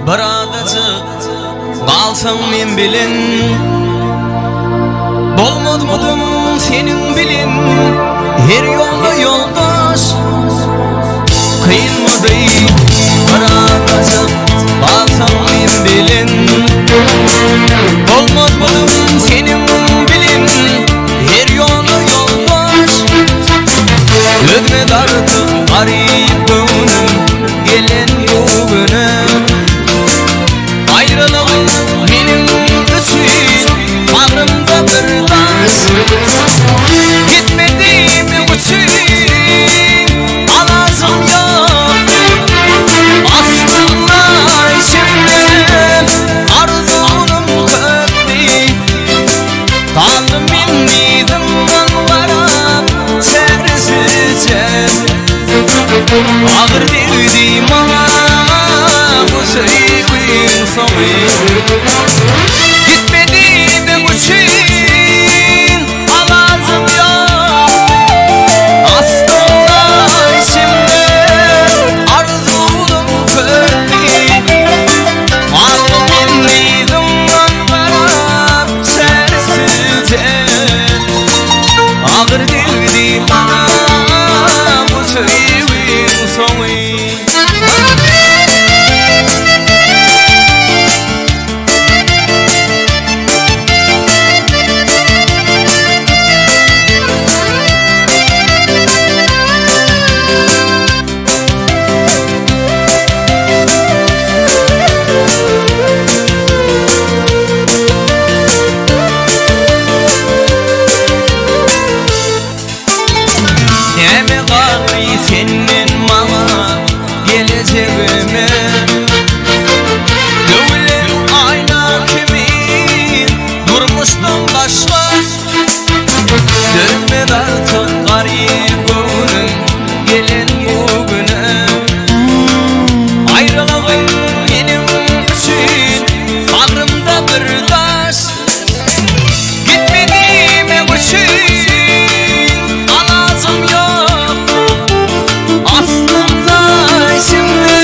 Bir adacık qalsam men bilin, bolmadımdım senin bilin, her yolda yoldaş. Kıyınmadı bir adacık qalsam men bilin, bolmadımdım senin bilin, her yolda yoldaş. Ödme dartıp garip gönlüm gelen bu güne, ayrılığın benim üçün bağrımda bir taş. Gitmediğim üçün alacım yok, aslında içimde arzunum köptü. Tanrım indim varap çaresizce, ağır değdi bana bu sevginin sonu. Gitmediğim için alacım yok, aslında içimde arzunum köptü. Aldım indim varap çaresizce, ağır değdi bana bu sevginin sonu. Senin bana geleceğime, dövülen ayna kimin durmuştum başka. Dönmez artık garip gönlüm gelen bugüne, ayrılığın benim için bağrımda bir taş. Gitmediğim için alacım yok, aslında içimde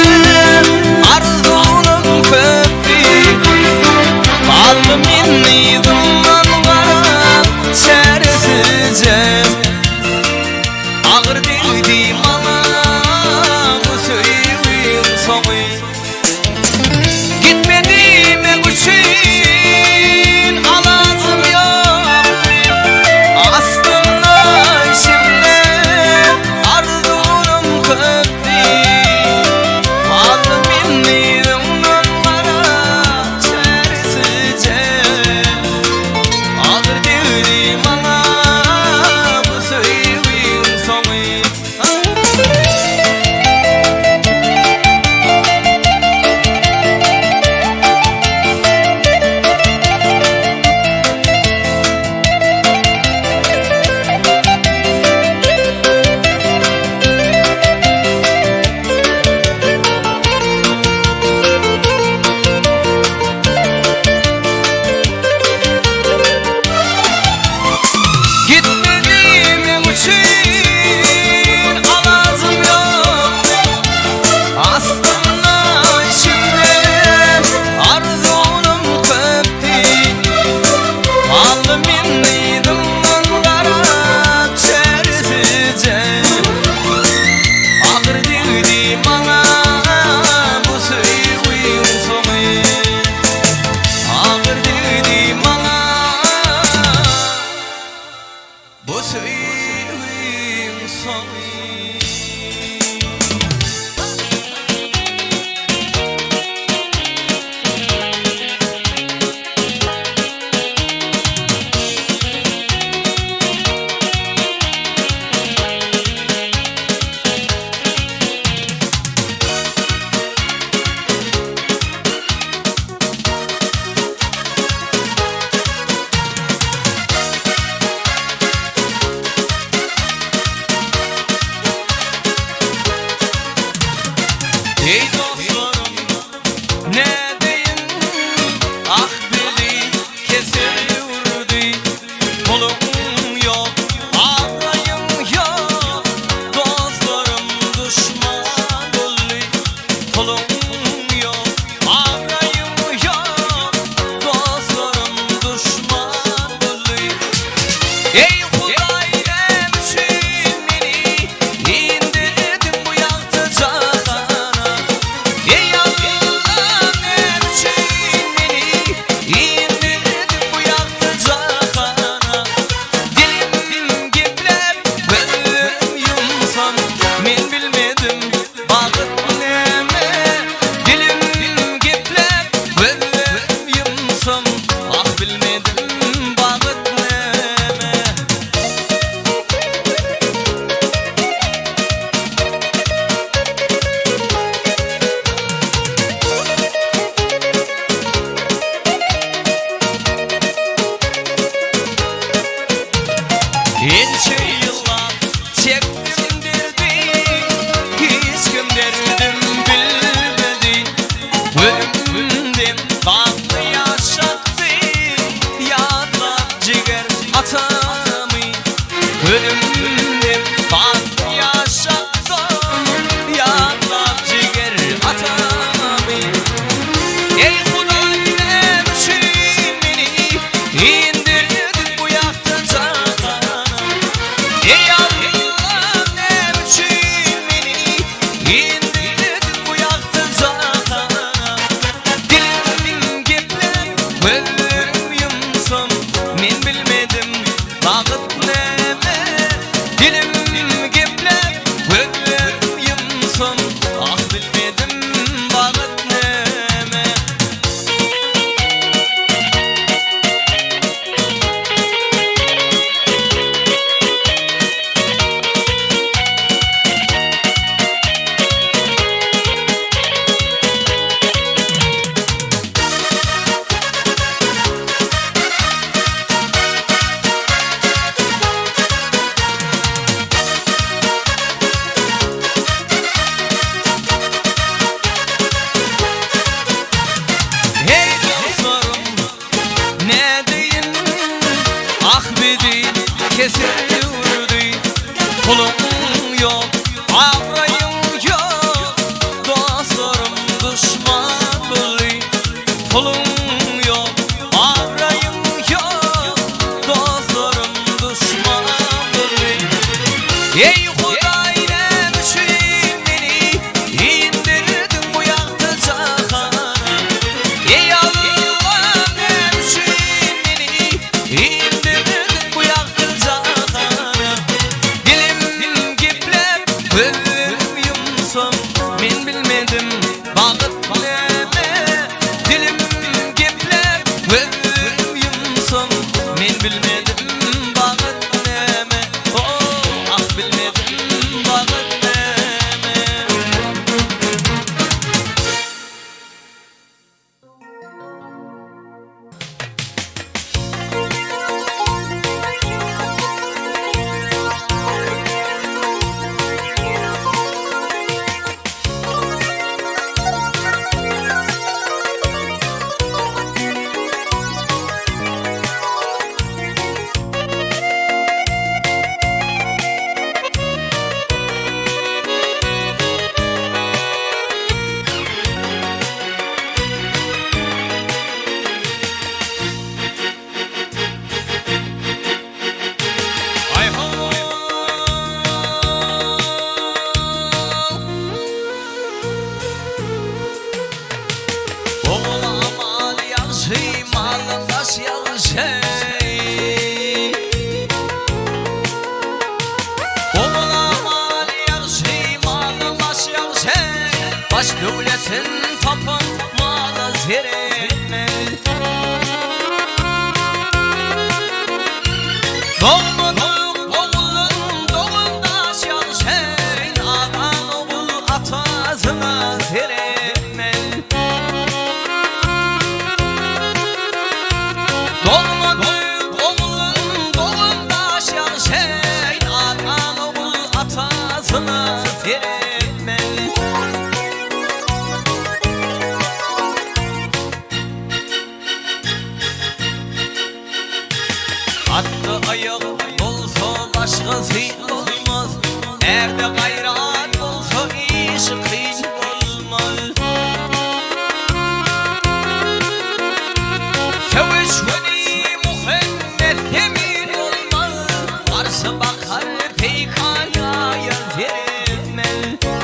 Kesildi. Pulum yok, abrayım yok, dostlarım düşman oldu. Pulum yok, abrayım yok, dostlarım düşman oldu. Ey Huday ne üçün beni indirdin bu yaktı cahana. Ey Allah ne üçün beni indirdin bu yaktı cahana. Dilim geplep gözüm yumsam men bilmedim bagıt neme. Dilim geplep gözüm yumsam men bilmedim bagıt neme. Oh ah bilmedim bagıt neme. Ay ho. Oğul amal yaxşı, malın daş yaxşı. Oğul amal yaxşı, malın daş yaxşı. Baş dövlətin tapın mala zeretmel. Doğmadık oğlun doğumdaş yaxşı. Anan oğul atasına zeretmel. Doğmadık oğlun doğumdaş yaxşı. Anan oğul atasına zeretmel. Attı ayak olsa başkası olmaz. Erde gayrat olsa iş kıyın olmaz. Seviş veli muhennet emin olmaz. Karşı bakar peykaya verilmez.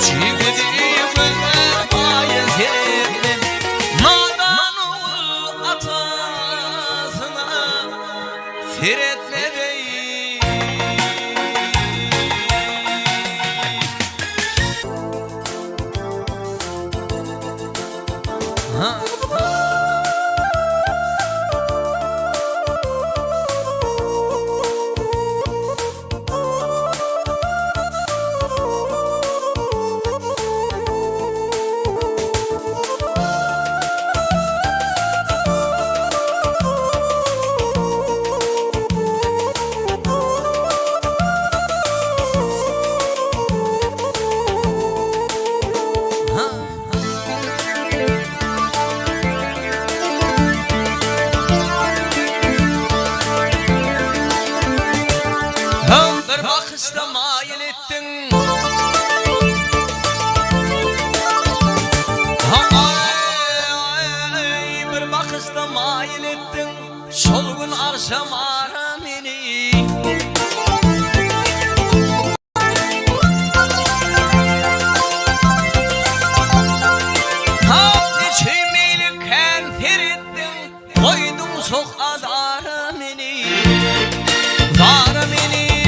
Çiğdi güzel seretme. Nadan oğul atasına seretme değil. Ha. Bir bakışta mail ettin. Ay, bir bakışta mail ettin. Şol gün akşam ara beni. Ha, neçe meyli kenfer ettin. Koydum sok adara beni. Dara beni,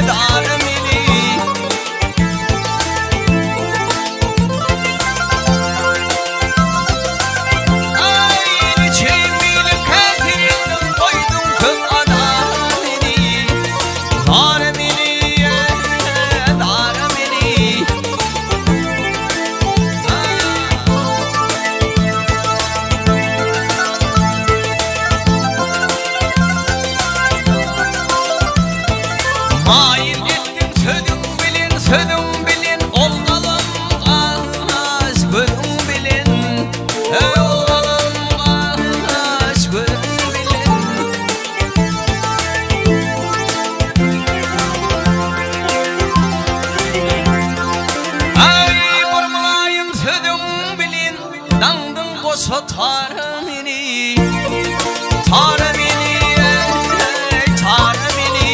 dara beni. Ay, neçe meyli kenfer ettin. Koydum kök adara beni. Dara beni, dara beni. Mail ettin sözün bilin, sözün bilin. Olgalım kardeş gözün bilin. Ey olgalım kardeş gözün bilin. Ay burmulayım sözün bilin. Dandın koşa tarı beni. Tarı beni, tarı beni.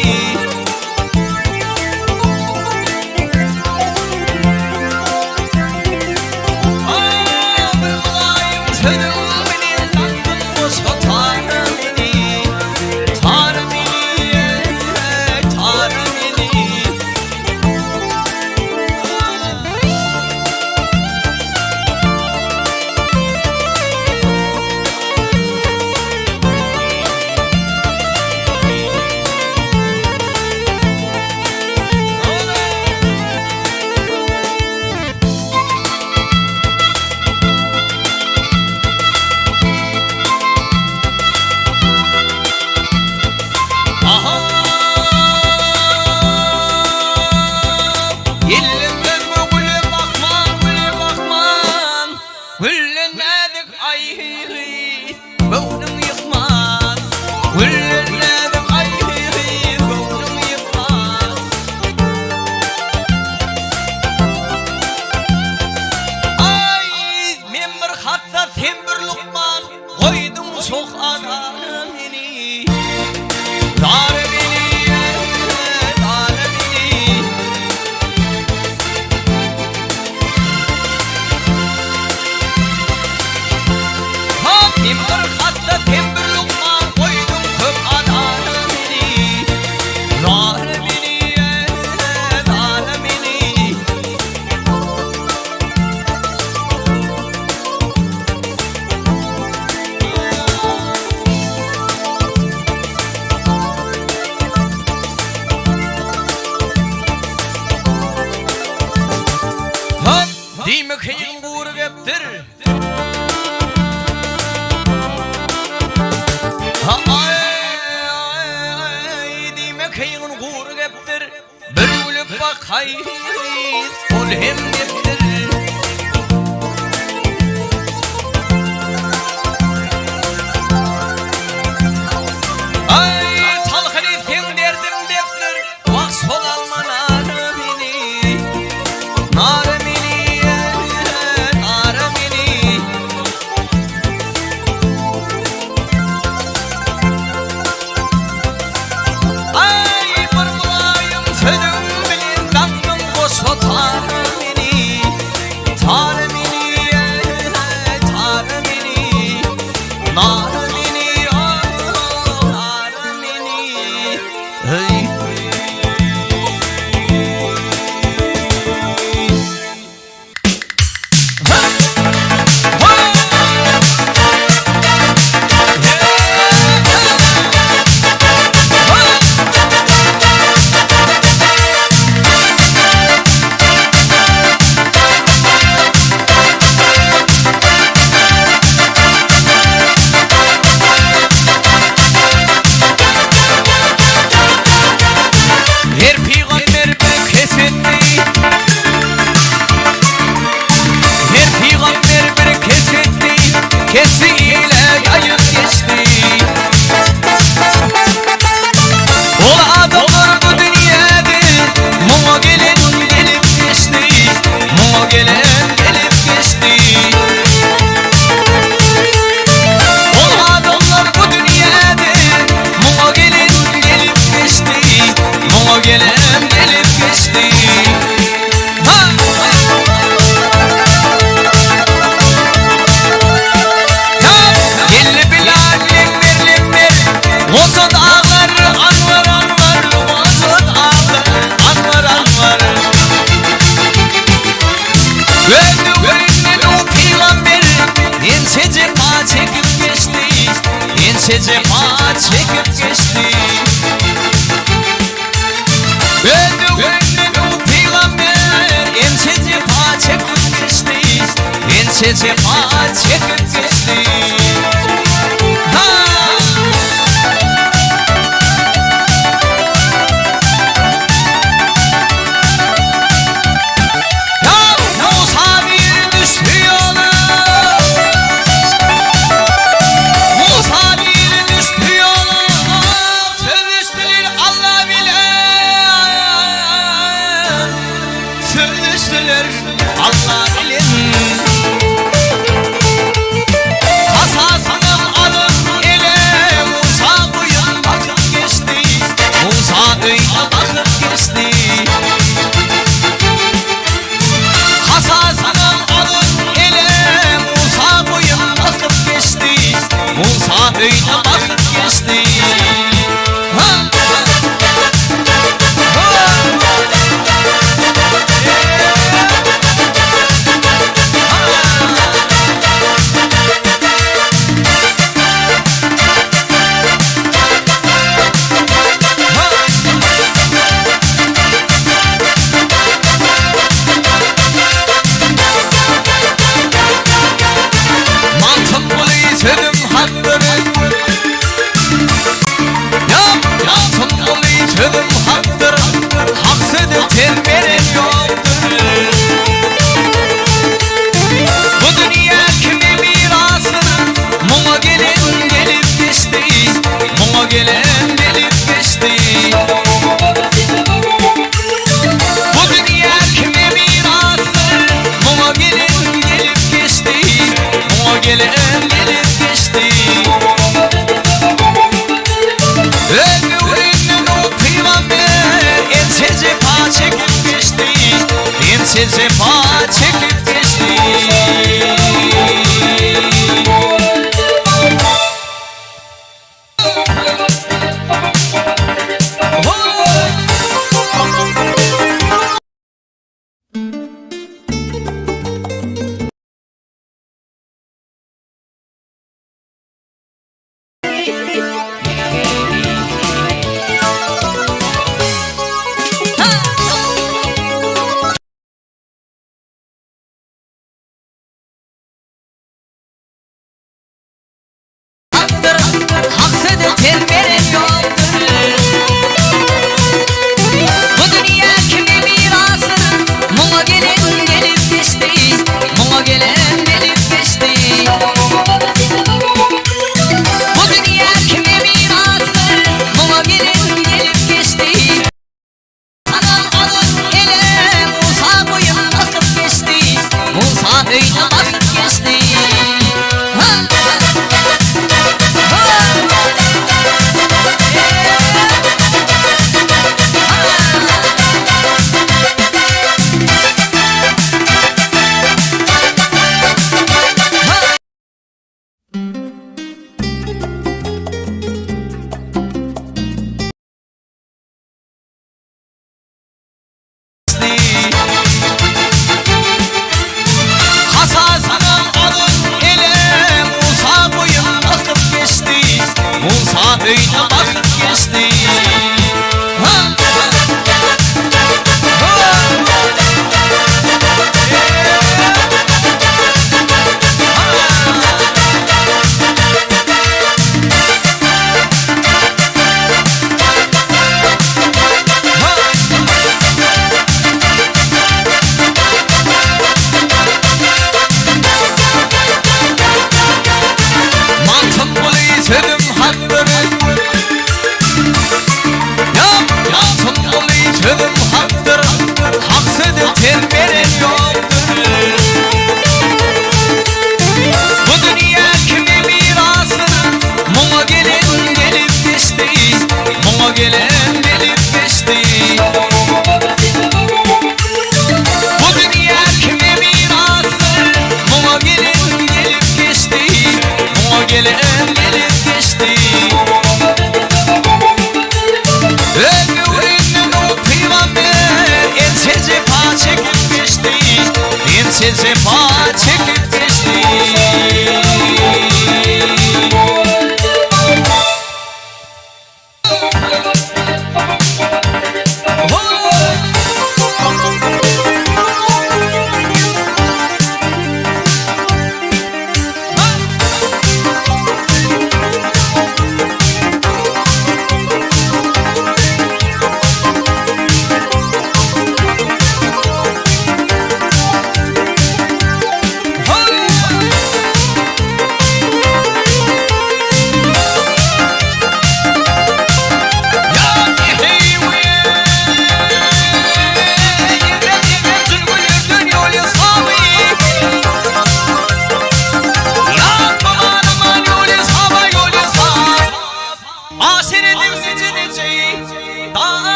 Çok anarım beni, dar beni, dar beni. Ha, bir hatta tembir lokman koydum köp anarım beni, dar beni, dar beni. Diyme kıyın uğru geptir. Ha ay ay, diyme kıyın uğru geptir. Bir gülüp bakay ol hem deptir. Ay talhını sen derdim deptir. Vak sol alma narı beni. Narı beni, narı beni. Ay bir bulayım sözüm bilin. Damdım koşu tarı. çekip geçti. Öldüğünden o peygamber ençe cefa çekip geçti. Ençe cefa çekip geçti. Ha! Ya Musa bir düştü yola, Musa bir düştü yola. Sövüştüler Allah bilen, sövüştüler Allah bilen. Hasasını alıp ele Musa boyun bakıp geçti. Musa öyle bakıp geçti. Hasasını alıp ele Musa boyun bakıp geçti. Musa öyle bakıp geçti. Ha! Ha! Mantımlı sözüm haktır. Ya mantımlı sözüm haktır. Hak sözü terberin yoktur. Bu dünya kime mirasır? Muna gelen gelip geçti. Muna gelen gelip geçti. Bu dünya kime mirasır? Muna gelen gelip geçti. Muna gelen gelip geçti. Öldüğünden o peygamber ençe cefa çekip geçti. Ençe cefa çekip geçti.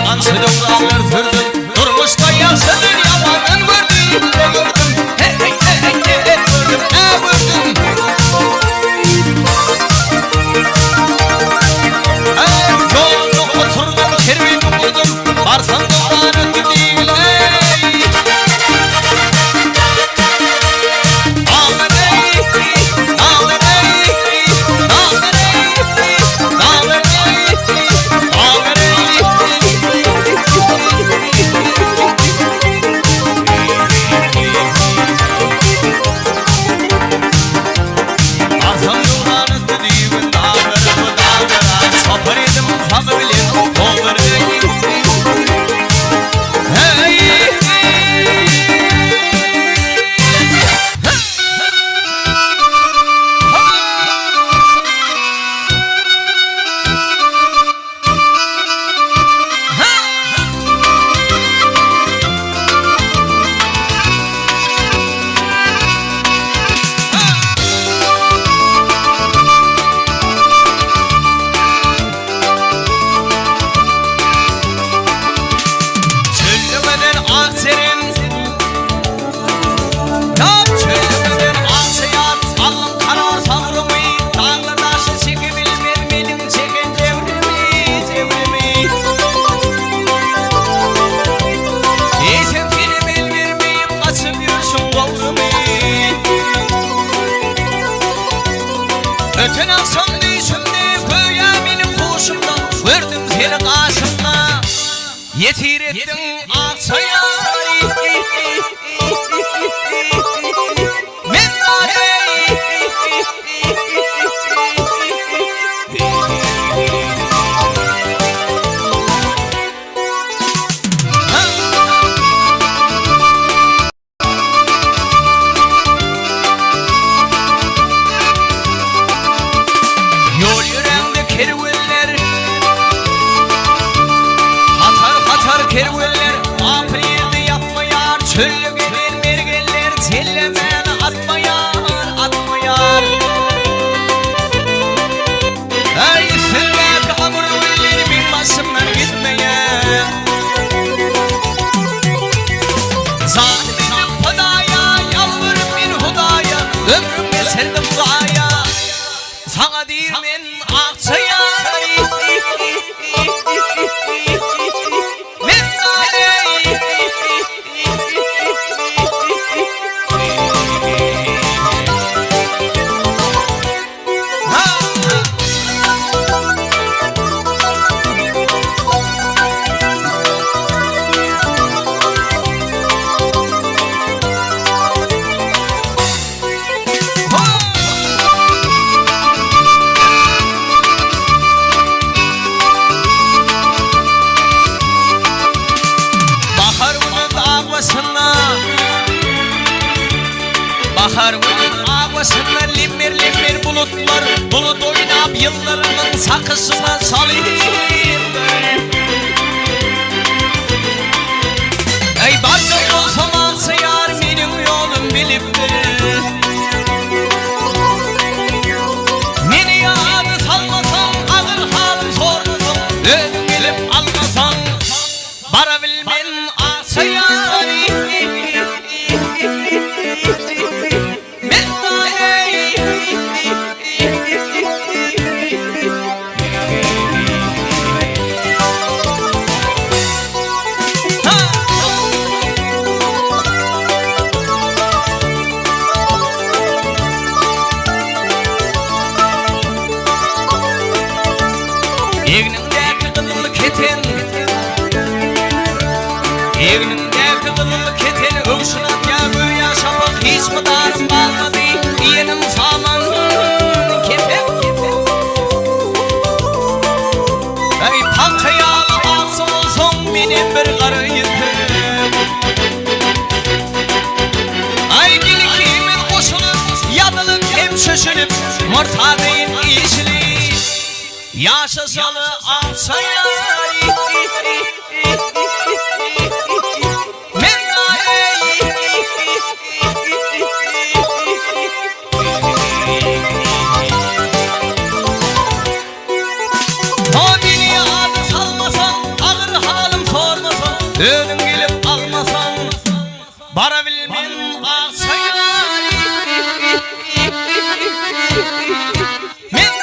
Yalançı dövranlar sürdüm. Durmuşta yaşadır yalanın gördüm. Gördüm. Hey hey hey hey hey gördüm. Gördüm. Yolunu oturdum, kervini kurdum. Barsam dövran öttü değil. Ey. Dağlar ey, dağlar ey, dağlar ey, dağlar ey, dağlar ey. Barsam dövran öttü değil. Dağlar bu dağlara sapar edim, sapı bilen dağlar ey. Hey. Çöllemeden akserin, yap çöllemeden aksiyat. Alın karar savrımı, dağlar taşı çekebilmem benim çeken cevrimi, cevrimi. Eysem benim el vermeyip kaçıp yürüsün kavrumu. Öten akşam düşümde köye benim kuşumda, gördüm seni karşımda. Yetir ettin aksaya. Men Yol yüreğimde kerveller, hatar hatar kerveller, apri yerde yapmayar, çöllü gelen mergeller, tellemen atmayar, atmayar. Ey sürmek hamur gülleri bir başımdan gitmeyen. Zalimim fedaya, yalvarırım bir hudaya, ömrüm geçirdim duaya. Sana değil men akçaya. Bahar günü dağ başına, bahar günü dağ başına limir limir bulutlar, bulut oynap yıllarının sakısına salayım. Ey barcak olsam alsa yar benim yolum biliptir. Beni yadı salmasan, ağır halim sormasan, ölüm gelip almasan, bara bilmen asya. Egnindeki kızıl keten, egnindeki kızıl keten, övşün atya güya şafak, hiç mi darım kalmadı, yenim saman kefen. Ey pankayalı aksı olsun benim bir karı yetim. Ay gel kimin koşulup, yadılıp hem şaşılıp, mırtadın işli. Yaşasalı aksaya. Men Özüň gelip almasaň, bara bilmen akçaýlary. Men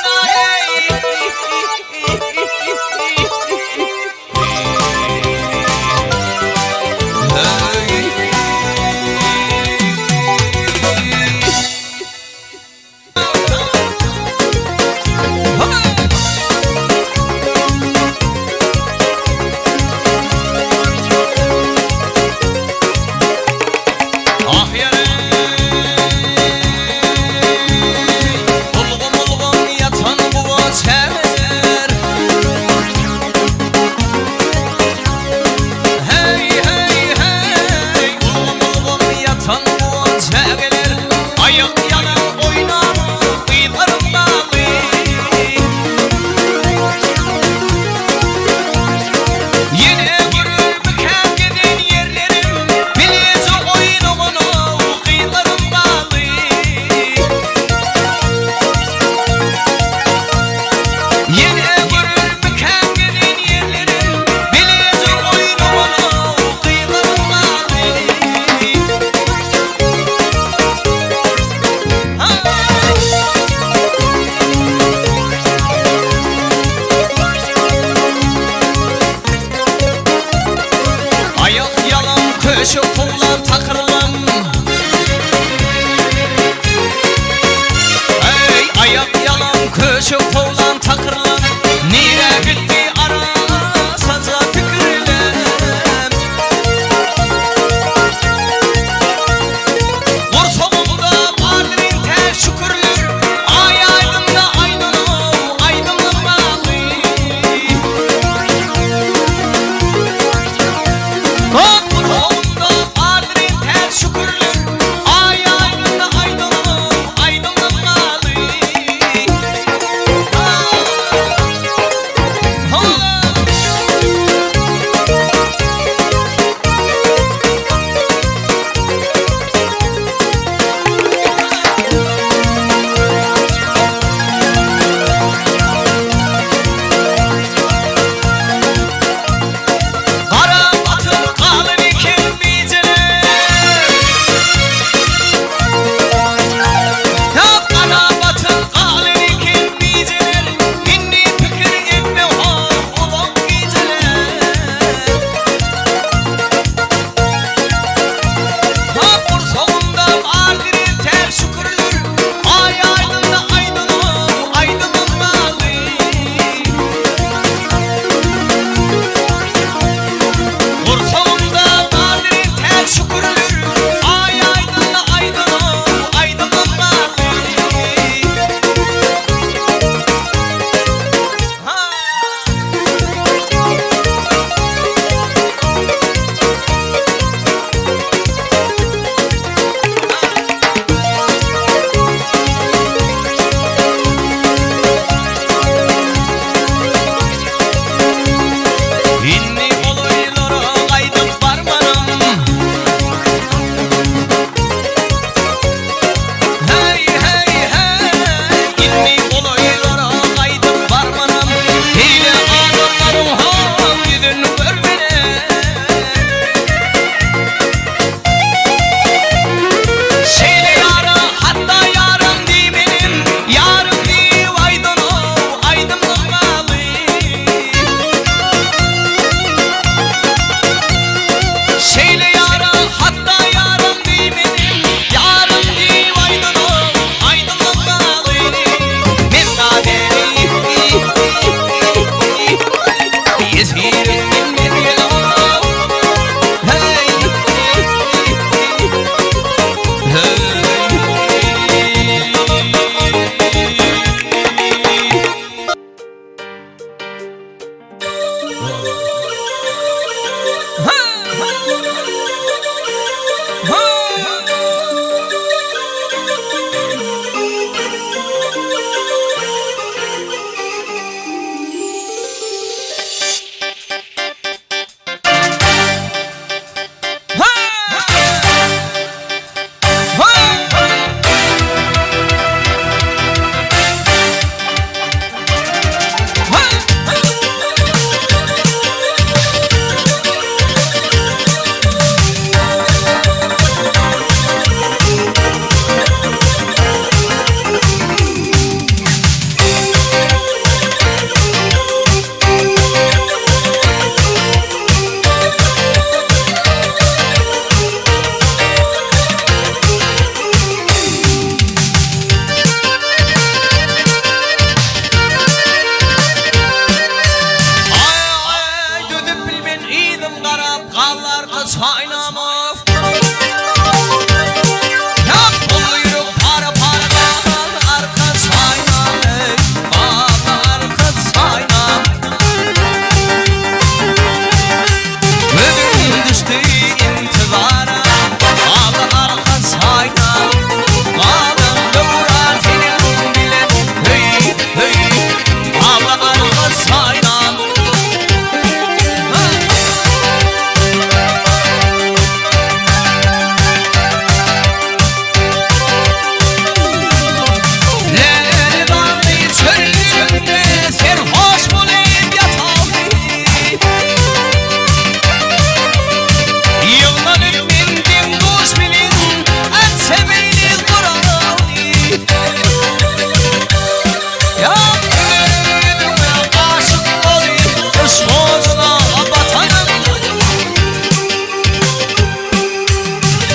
men idim garap Kallar çaynamam Ya pullu yürüp para para kal arka çaynam ey Kal arka çaynam Ödüm düştü intizara Kal arka çaynam Kalın dövra senin bile Hey hey Kal arka çaynam Lelvanlı çölünde serhoş bulayım yatağı Yıllanıp bindim duş bilin En seveni kuralı Ya ömrüme aşık olayım Kuşluğuna batanım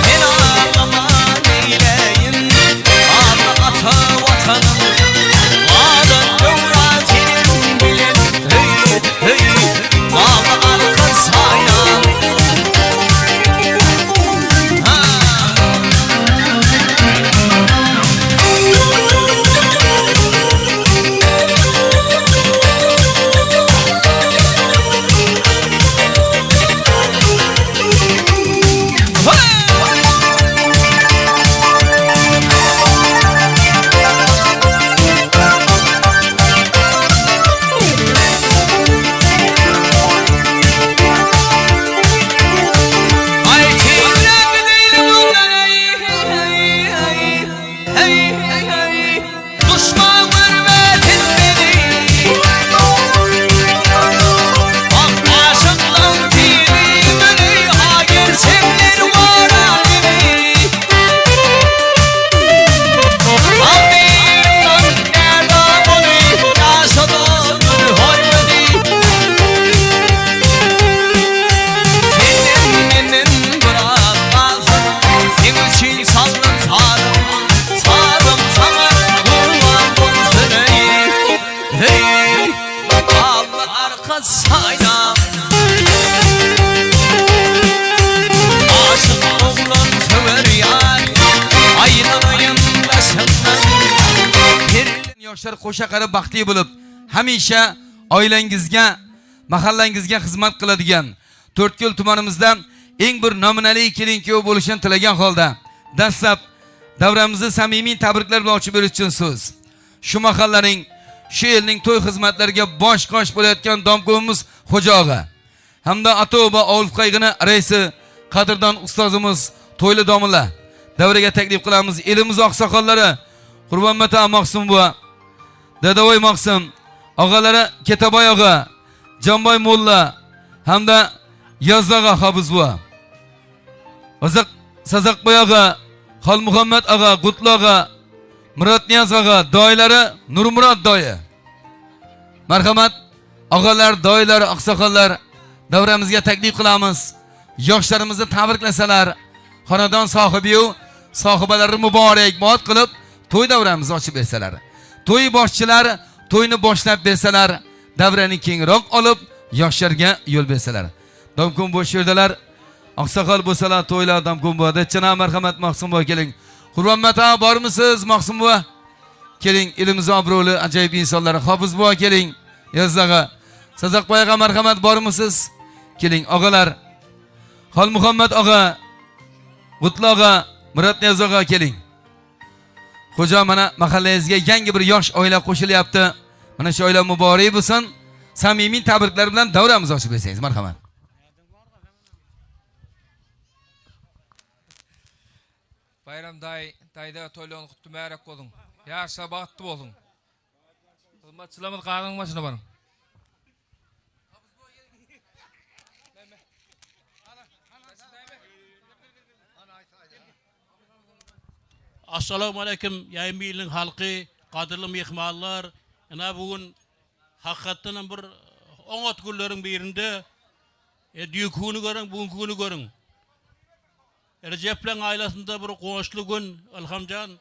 Ben ağlama neyleyim Ağla ata vatanım Ağla dövra senin bilin Hey hey Ağla arka saynan Ha. Hey! Ay çiğne değilim onlara hey hey hey hey Düşman hürmetin beni Bak aşıklan dili beni Ha gerçekler var alemi Abimden nerede bunu Yaşadığımın hürmeti Senin benim bırak kalsın Senin için saldım sarım Sarım sana kurban olsun ey Hey Allah arka sayna Aşık oğlan söver yar Aylanayım başımdan Bir Yoshlar qo'sha qarab baxtli bo'lib, hamisha oilangizga, mahallangizga xizmat qiladigan To'rtko'l tumanimizda eng bir namunali kelin kuyov bo'lishini tilagan holda dastlab davramizni samimiy tabriklar bilan ochib berish uchun so'z shu mahallaning, shu elning to'y xizmatlariga bosh qosh bo'layotgan domkovimiz Xo'ja og'a hamda Atoba ovul qayg'ini raisi qadrdon ustozimiz To'yli domla davraga taklif qilamiz. Elimiz oqsoqollari Qurbonmata Maqsum buva, Dadavoy Maqsum, og'alari Ketaboy og'a, Jonboy mo'lla hamda Yoz og'a Hobiz buva. Ozaq Sazaqboy og'a, Xolmuhammad og'a, Qutlu og'a, Murod Niyoz og'a, doilari Nurmurod doyi. Marhamat, og'alar, doilar, oqsoqollar davramizga taklif qilamiz. Yoshlarimizni tabriklasalar, xonadon sohibi-yu sohibalari muborakbod qilib to'y davramizni ochib bersalar. To'y boshchilar to'yni boshlab bersalar, davrani kengroq olib yoshlarga yo'l bersalar. Domkon bo'sh yerdalar, oqsoqol bo'lsalar to'ylar domkon bo'ladi. Chana marhamat Maqsum buva keling. Qurbonmat aka bormisiz Maqsum buva? Keling, elimiz obro'li ajoyib insonlar. Hofiz buva keling. Yoz og'a. Sazaqboy og'a marhamat bormisiz? Keling og'alar. Xolmuhammad og'a, Qutlu og'a, Murod Niyoz og'a keling. Xo'ja mana mahallangizga yangi bir yosh oila qo'shilyapti. Mana shu oila muborak bo'lsin. Samimiy tabriklar bilan davramizni ochib bersangiz, marhamat. Bayram day, dayda to'ylarni qutlu muborak bo'lsin. Yaxshi baxtli bo'lsin. Xizmatchilarimiz qaring mashina baring. Assalamu aleyküm yayın halkı, qadrli mehmonlar. Ana bugün hakikaten bir oňat günleriň birinde düýküni görüň, bugünküni görüň. Recep'le ailesinde bir goňşly gün Ilhamjan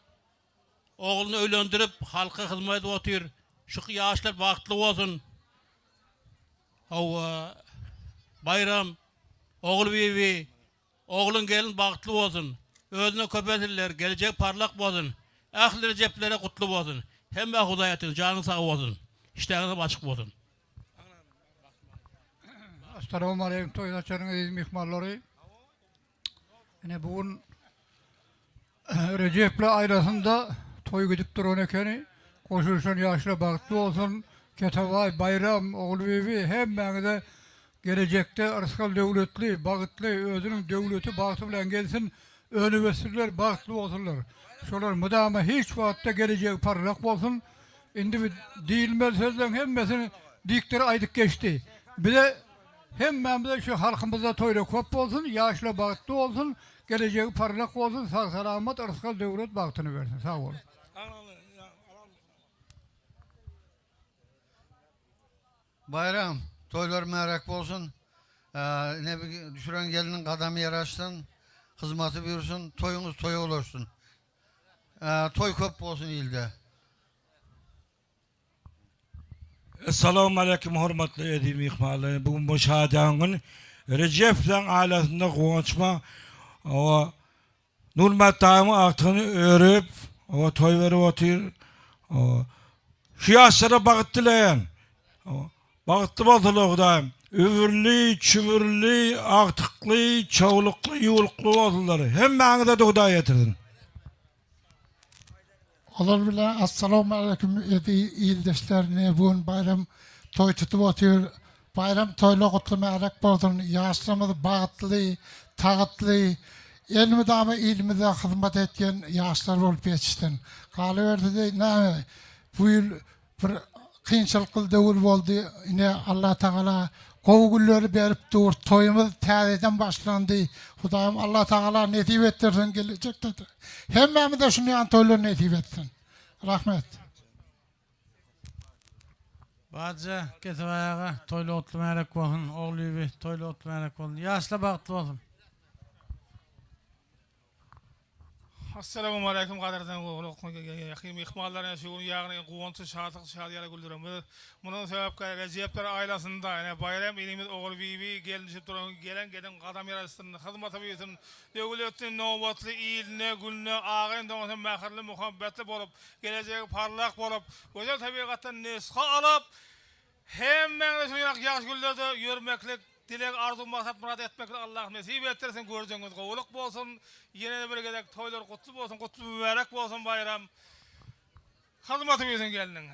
oğlunu öýlendirip halka hizmet edip otyr. Şu ýaşlar bagtly bolsun. Hawa Bayram, oğul bibi, oğlun gelin bahtlı olsun. Özüne köpedirler, gelecek parlak olsun. Ahli Receplere kutlu olsun. Hem hudayatın, canın sağ olsun. İşleriniz açık olsun. Assalamu aleyküm toydaşlarım, aziz mihmanları. Yani bugün Recep'le ailesinde toy gidip duran ekeni. Koşulsun yaşlı bahtlı olsun. Ketavay, bayram, oğlu bebi hemmenize gelecekte rızkal devletli, bahtlı, özünün devleti bahtı bilen gelsin. Önü vesiller bahtlı olsunlar. Şolar müdama hiç vakitte geleceği parlak olsun. Şimdi bir değilmez sözden hemmesini dikleri aydık geçti. Bir de hemmemize şu halkımıza toyla kop olsun, yaşlı bahtlı olsun, geleceği parlak olsun, sağ selamet, rızkal devlet bahtını versin. Sağ olun. Bayram, toylar mübarek olsun. Ne düşüren gelinin kademi yaraşsın, hizmeti buyursun, toyunuz toy olursun. Toy köp olsun ilde. Esselamu aleyküm hürmetli edim ihmalleri. Bugün bu şahadan gün Recep'den ailesinde konuşma o Nurmet dayımın aktını örüp o toy verip otur. O şu yaşlara baktı baktı batılı dayım. Üvürlü, çüvürlü, aktıklı, çavluklu, yuluklu oldular. Hem bana da Huday getirdin. Olur bile assalamu aleyküm ildeşlerine bugün bayram toy tutup atıyor. Bayram toyla kutlu mübarek olsun. Yaşlarımız bahtlı, tağıtlı, elmidama ilmide hizmet etken yaşlar olup yetiştin. Kalıverdi de ne bu yıl bir kıyınçılıklı devul oldu. Yine Allah Teala kovgulları berip dur. Toyumuz täzeden başlandı. Hudayım Allah Teala nesip ettirsin gelecekte. Hemmemiz de şunu yan toyları nesip etsin. Rahmet. Bazı kesebayağa toylu otlu mübarek olsun. Oğlu bir toylu otlu mübarek olsun. Yaşlı bahtlı olsun. Assalamu aleyküm kaderden yakın mihmanlar şu yani kuvvetli şahatlık şadiyara güldürümüz. Bunun sebep Recepler ailesinde yani bayram ilimiz oğul bibi gelin duran gelen giden kadam yarasın hizmeti büyüsün devletin novatlı iline gülüne ağın doğusun mehirli muhabbetli bolup gelecek parlak bolup güzel tabiattan nesha alıp hemen şu yaş güllerde yürümeklik dilek arzu maksat murat etmekle Allah nesip ettirsin göreceğiniz kovuluk bolsun. Yine bir gedek toylar kutlu bolsun, kutlu mübarek bolsun bayram. Hizmeti büyüsün gelinin.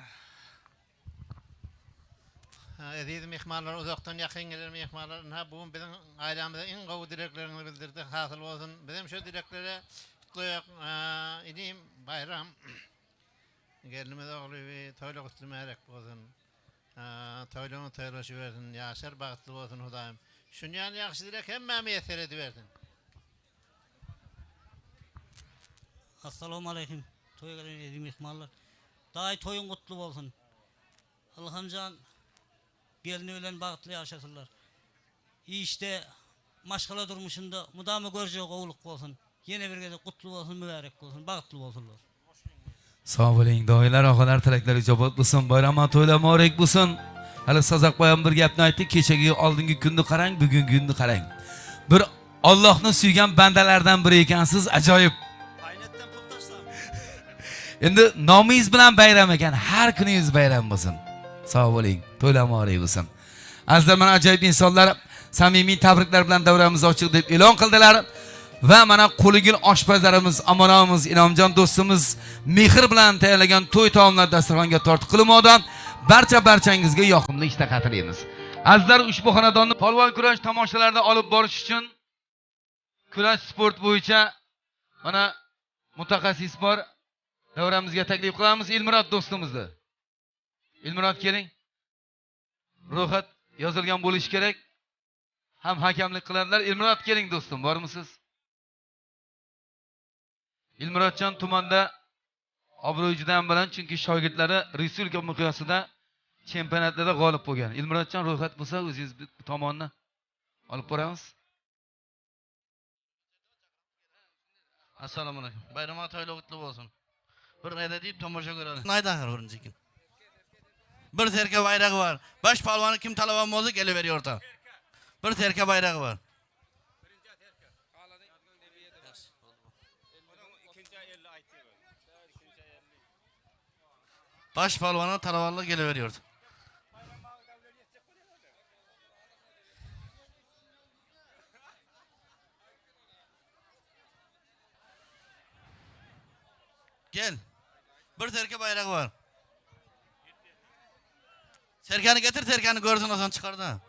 Aziz mihmanlar, uzaktan yakın gelen mihmanlar, ha bugün bizim ailemizde en qovu dileklerini bildirdi, hasıl olsun. Bizim şu dileklere kutlayak, ineyim bayram. Gelinimiz oğlu bir toyla kutlu mübarek olsun. Toyluğunu toylaşı versin, yaşar bahtlı olsun Hudayım. Şunyan yaxşı dilek hemmemi yeter ediversin. Assalamu aleyküm. Toya gelen edim mihmanlar. Dahi toyun kutlu olsun. Allah'ımcan gelini ölen bahtlı yaşasınlar. İşte maşgala durmuşunda mudamı görecek oğuluk olsun. Yine bir gece kutlu olsun, mübarek olsun, bahtlı olsunlar. Sağ bo'ling, doilar, og'alar, tilaklar ijobat bo'lsin, bayram to'ylar muborak bo'lsin. Hali Sazaqboy bir gapni aytdi, kechagi oldingi kunni qarang, bugungi kunni qarang. Bir Allohni suygan bandalardan biri ekansiz, ajoyib. Endi nomingiz bilan bayram ekan, har kuningiz bayram bo'lsin. Sog' bo'ling, to'ylar muborak bo'lsin. Azizlar, mana ajoyib insonlar samimiy tabriklar bilan davramiz ochiq deb e'lon qildilar. Va mana qo'ligil oshpazlarimiz, amonamiz, Inomjon do'stimiz mehr bilan tayyorlagan to'y taomlari dasturxonga tortib qilinmoqda. Barcha barchangizga yoqimli ishtaha tilaymiz. Azizlar, ushbu xonadonni polvon kurash tomoshalarida olib borish uchun kurash sport bo'yicha mana mutaxassis bor. Davramizga taklif qilamiz Elmurod do'stimizni. Elmurod keling. Ro'yxat yozilgan bo'lishi kerak. Ham hakamlik qiladilar. Elmurod keling do'stim, bormisiz? Elmurodjon tumanda obro'yi juda ham baland, chunki shogirdlari respublika miqyosida chempionatlarda g'olib bo'lgan. Elmurodjon ro'yxat bo'lsa o'zingiz tomonni olib boramiz. Assalomu alaykum. Bayram to'ylar qutlu bo'lsin. Bir qayda deyip tomosha ko'radi. Naydan birinchi kim? Bir serka bayrog'i var. Baş palvoni kim talaban bo'lsa kelaveriyor orta. Bir terke bayrağı var. Baş palvana talavarlık geliveriyordu. Gel. Bir terke bayrağı var. Serkan'ı getir, Serkan'ı görsün o zaman çıkar da.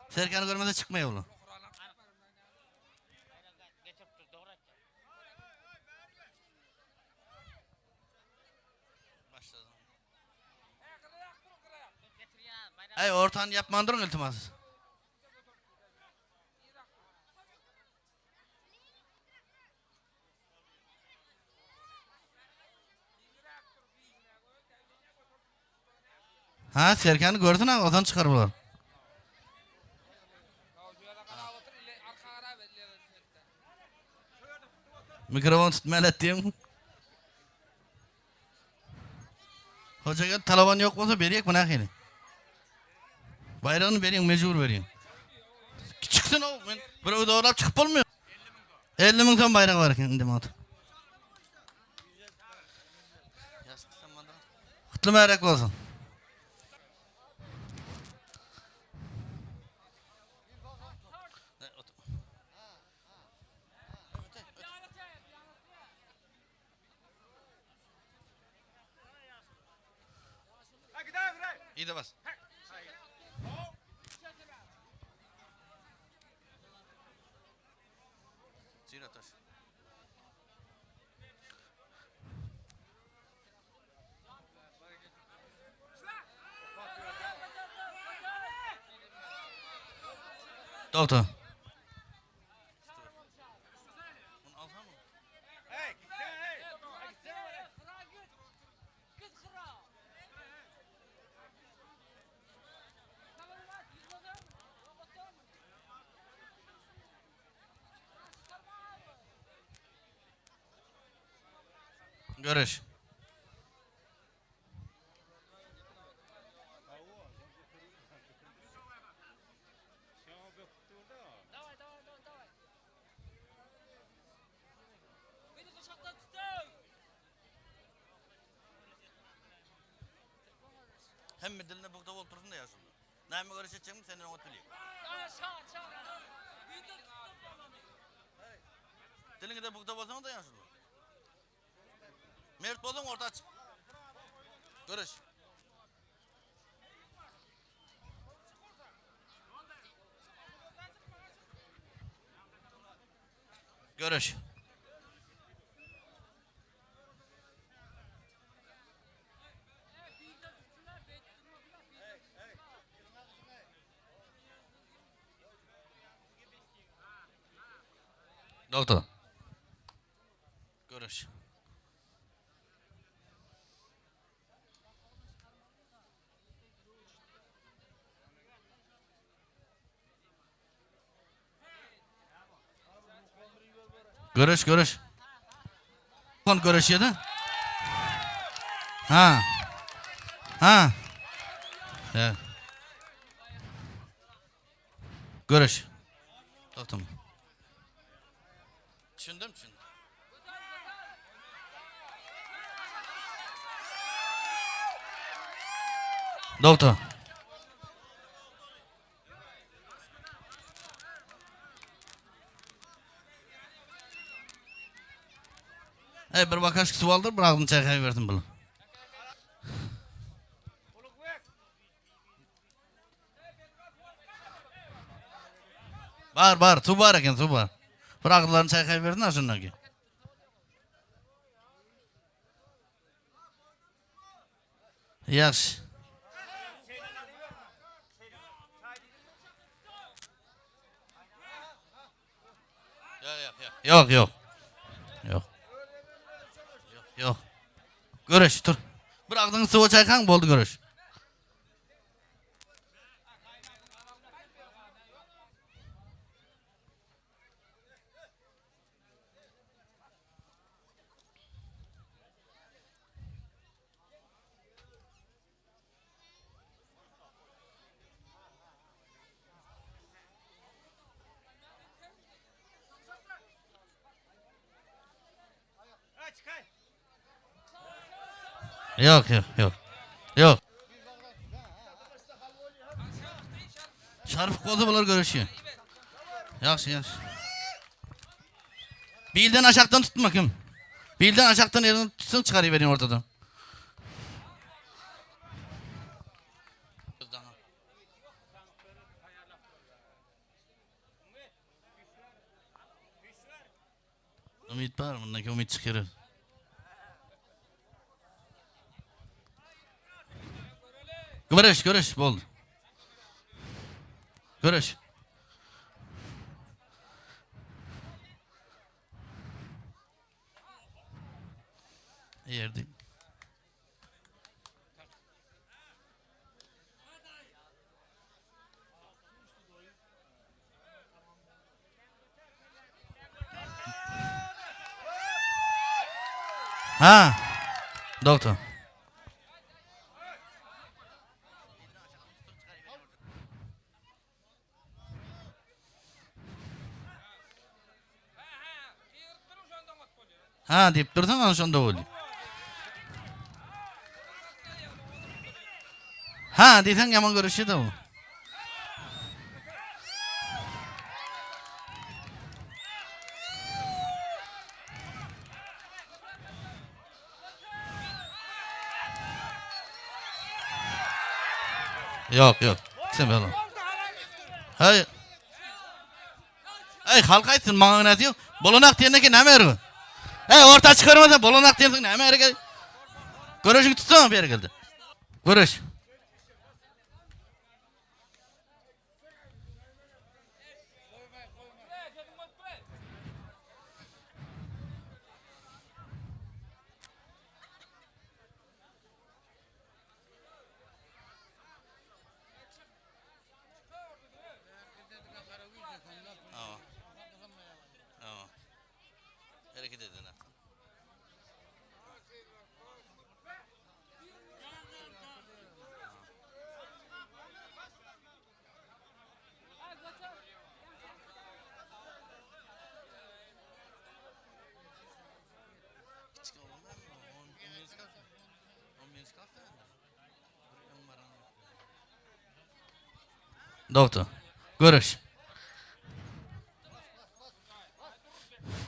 Serkan'ı görmese çıkmıyor oğlum. Ey ortanı yapman durun iltimas. Ha Serkan'ı gördün ha odan çıkar bunlar. Mikrofon tutmalı ettiğim. Hoca gel talaban yok olsa beriyek buna hini. Bayrağını vereyim, mecbur vereyim. Çıksın o, ben buraya doğrulap çıkıp olmuyor. 50 bin ton bayrak var şimdi mat. Kutlu mübarek olsun. İyi de bas. Doktor. Görüş. Hem diline bukta otursun da yaşın. Neyime görüşeceğim senin o bileyim. Dilini de bukta olsan da yaşın. Mert bolun orta çık. Görüş. Görüş. Doktor. Görüş. Görüş görüş. Kon görüş yedi. Ha. Ha. Ya. Görüş. Tamam. Düşündüm düşündüm. Doktor. Ey bir bakaş su aldır, bir ağzını çakayı verdim bunu. Bar bar, su bar eken, su bar. Bir ağızlarını çakayı verdin ha şundan ki. Yaxşı. Yok yok. Yok. Yok. Görüş dur. Bir ağzını sıvı çaykan boldu görüş. Yok yok yok. Yok. Şarpık oldu bular görüşüyor. Yaxşı yaxşı. Bilden aşağıdan tutma kim? Bilden aşağıdan elini tutsun çıkarıverin ortadan. Ümit var mı? Ümit çıkıyor. Görüş görüş boldu. Görüş. Yerdi. Ha. Doktor. Ha deyip dursan ana şonda boldy. Ha diýsen yaman görüşü de bu. Yok yok. Sen böyle. Hay. Ey halk aytsın maňa näme diýip, bolanak diýendeki näme ýeri? Ey orta çıkarmadan bolanak diýensiň näme ýeri? Görüşüň tutsana bir geldi. Görüş. Hareket edin. Doktor, görüş.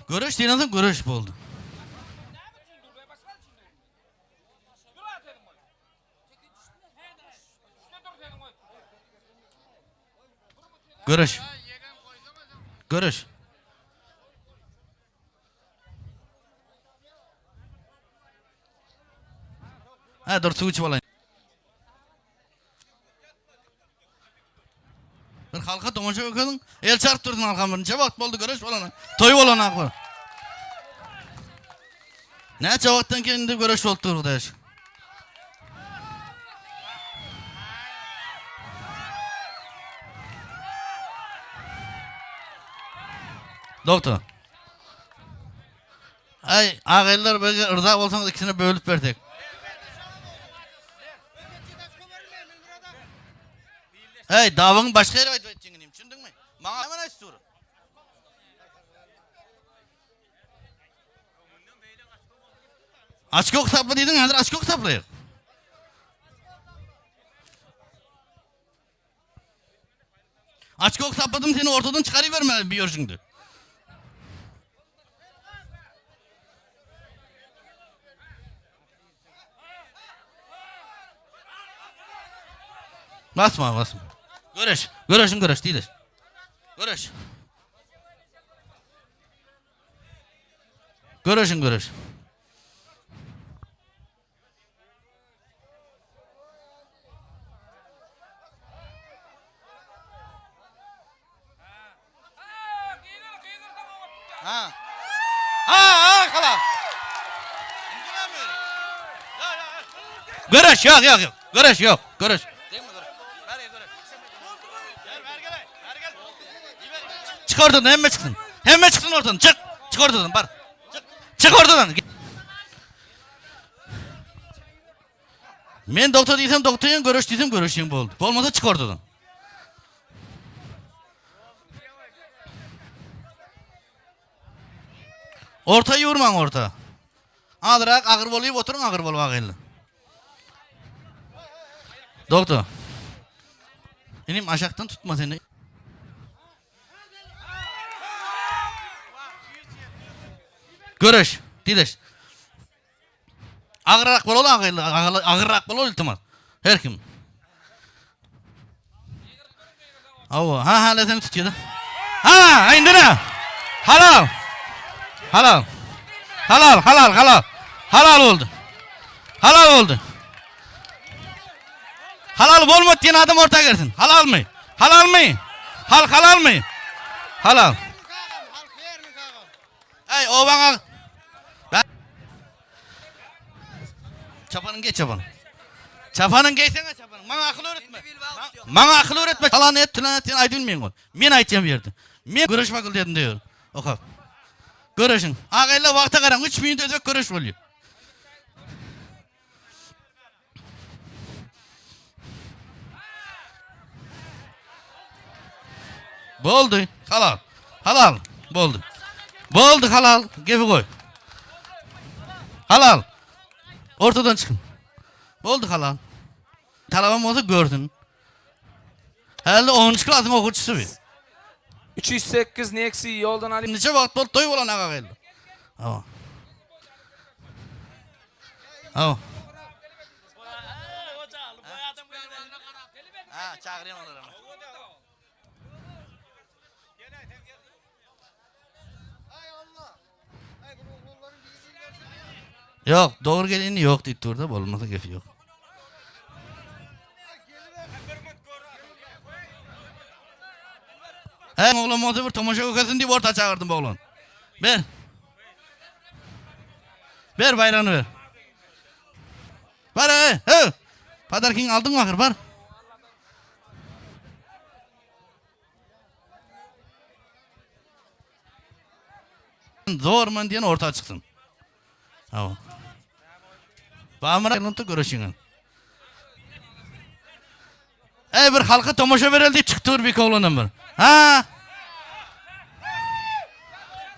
Görüş diýen görüş boldu. Görüş. Görüş. Ha dur su içip alayım. Bir halka tomaşa okudun. El çarptırdın halka birinci vakt boldu görüş bolana. Toy bolana akbar. Ne vaqtdan keyin görüş boldu durdu. Doktor. Ay ağaylar böyle ırza olsanız ikisini bölüp verdik. Hey davın başka yere aytып aytçın düşündün mü? Bana hemen aç soru. Açko kitaplı dedin, hazır açko kitaplı. Açko kitapladım seni ortadan çıkarıverme bir şimdi. Basma basma. Görüş, görüşün görüş değil. Görüş. Görüşün görüş. Ha. Ha ha kala. Görüş yok yok yok. Görüş yok. Görüş. Çık oradan hemme çıksın. Hemme çıksın oradan. Çık. Çık oradan bar. Çık. Çık oradan. Men doktor diysem doktorun görüş diysem görüşün boldu. Bolmasa çık oradan. Ortayı vurman orta. Adırak ağır bolayıp oturun ağır bolup ağırlı. Doktor. Inim aşaktan tutma seni. Görüş. Dileş. Ağırak bol ol, ağırak bol ol iltimas. Her kim. Avo, ha ha seni tutuyor da. Ha, indire. Halal. Halal. Halal, halal, halal. Halal oldu. Halal oldu. Halal bolmadı diyen adam ortaya girsin. Halal mı? Halal mı? Hal halal mı? Halal. Ey o bana. Ben. Çapanın geç çapanın. Çapanın geçsene çapanın. Bana akıl öğretme. Bana akıl öğretme. Halan et, tülen et, aydın mıyım? Men aytacağım yerde. Men görüş bakıl dedim diyor. Okap. Görüşün. Ağayla vakte karan 3 minut ödek görüş oluyor. Boldu. Halal. Halal. Boldu. Boldu halal. Gefi koy. Halal. Ortadan çıkın. Boldu halal. Talabam olsa gördün. Herhalde 10. klasın okuyucusu bir. 308 Nexi yoldan alayım. Neçe vakt bol toy olan ağa geldi. Tamam. Tamam. Ha, çağırayım onları. Yok, doğru geleni yok dedi orada, olmasa gefi yok. He oğlum olsa bir tomaşa kokasın diye orta çağırdım oğlum. Ver. Ver bayrağını ver. Ver he, he. Padarkin aldın mı ahır var? Zor man diyen orta çıksın. Tamam. Bağımına görüşün. Ey bir halka tomaşa verildi çıktı bir oğlunun bir. Ha?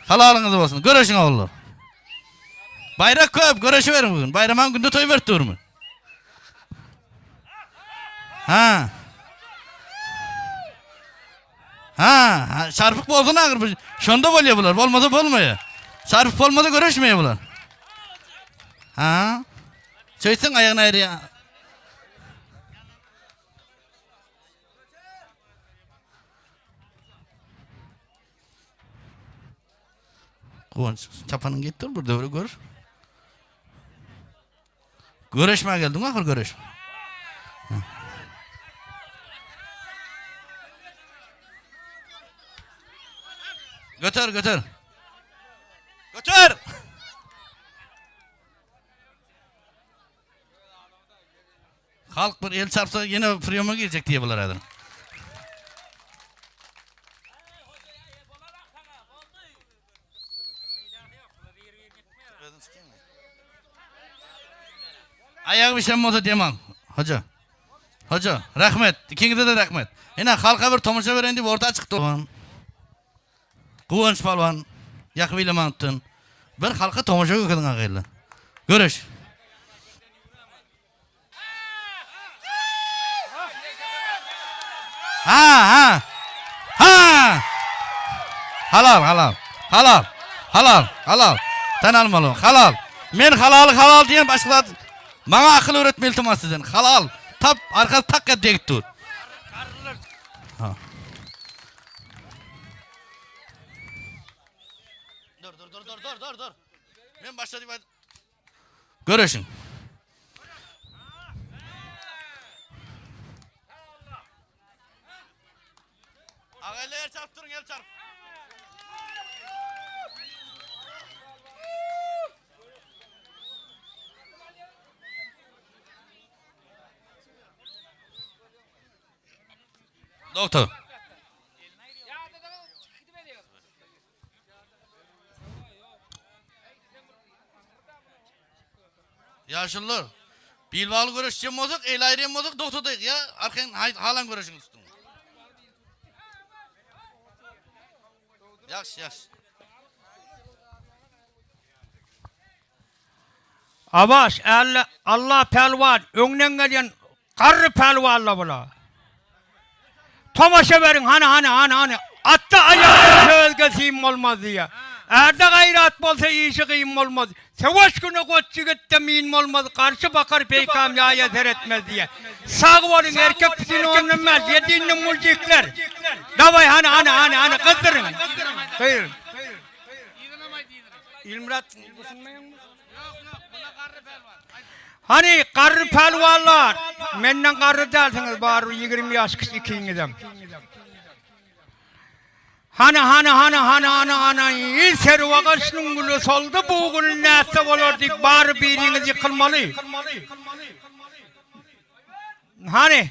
Halalınız olsun. Görüşün oğlum. Bayrak koyup görüşüverin bugün. Bayramın günde toy verdi mu? Ha? Ha, çarpık bolsun ağır. Şonda oluyor bunlar. Olmadı bolmuyor. Çarpık olmadı görüşmüyor bunlar. Ha? Çöysün ayağını ayrı ya. Kıvanç, çapanın gitti burada öyle gör. Görüşmeye geldim ahır görüşme. Götür götür. Götür. Halk bir el çarpsa yine priyoma girecek diye bunlar adam. Ayağı bir şey mi olsa demem. Hoca. Hoca. Rahmet. İkinize de rahmet. Yine halka bir tomaşa veren diye ortaya çıktı. Kıvanç palvan. Yakıbıyla mantın. Bir halka tomaşa gökadın ağayla. Görüş. Ha ha. Ha. Halal halal. Halal. Halal. Halal. Tan almalı. Halal. Men halal halal diyen başkalar bana akıl öğretme iltimas sizden. Halal. Tap arka tak diye gitti. Ha. Dur. Ben başladım. Görüşün. Ağayla çarptırın el çarp. Doktor. Yaşlılar. Bilbalı görüşeceğim bozuk, el ayrıyım bozuk, doktor ya. Arkan halan görüşün üstün. Yaxşı, yaxşı. Abbas, Allah pelvan, öňden gelýän Garry pälwanla bula. Tomaşa beriň, hany, hany, hany, hany. Atda aýakda özge sim bolmaz diýýär. Ärde gaýrat bolsa işi kyn bolmaz. Söweş güni goç ýigitde min bolmaz, garşy bakar peýkam ýaýa seretmez diýýär. Sag boluň, erkek pisini oýnamaz, ýedi indi mujikler. Dawaý, hany, hany, hany, hany, gyzdyryň. Gyzdyryň. Ilmyrat, gysynmaýaňmy? Hany, garry pälwanlar, menden garry dälsiňiz, barybir 20 ýaş kiçi ikiňizem. Hany, hany, hany, hany, hany, hany, serwi agaçnyň güli soldy, bu gül nätse bolar diýip, bary biriňiz ýykylmaly. Hany,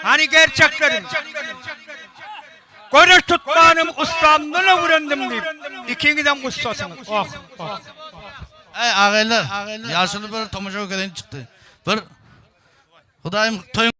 hany gerçekleriň. Göreş tutmanym ussamdan öwrendim diýip, ikiňizem ussasyňyz. Oh, oh. Ey ağaylar, yaşlı bir tomaşa ökeden çıktı. Bir Hudayım toyun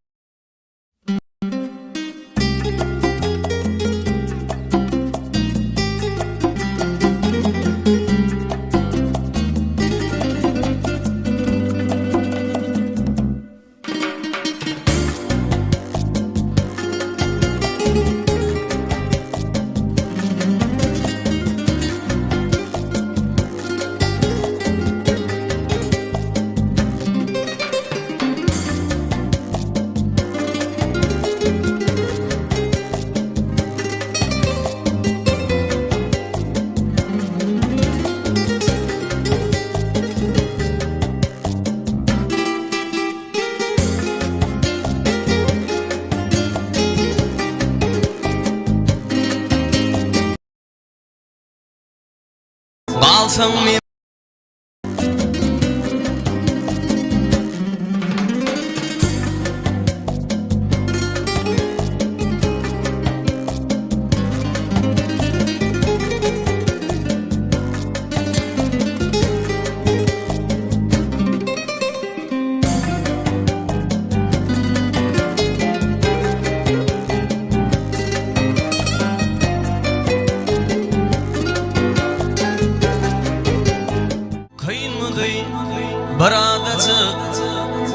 Galsaň men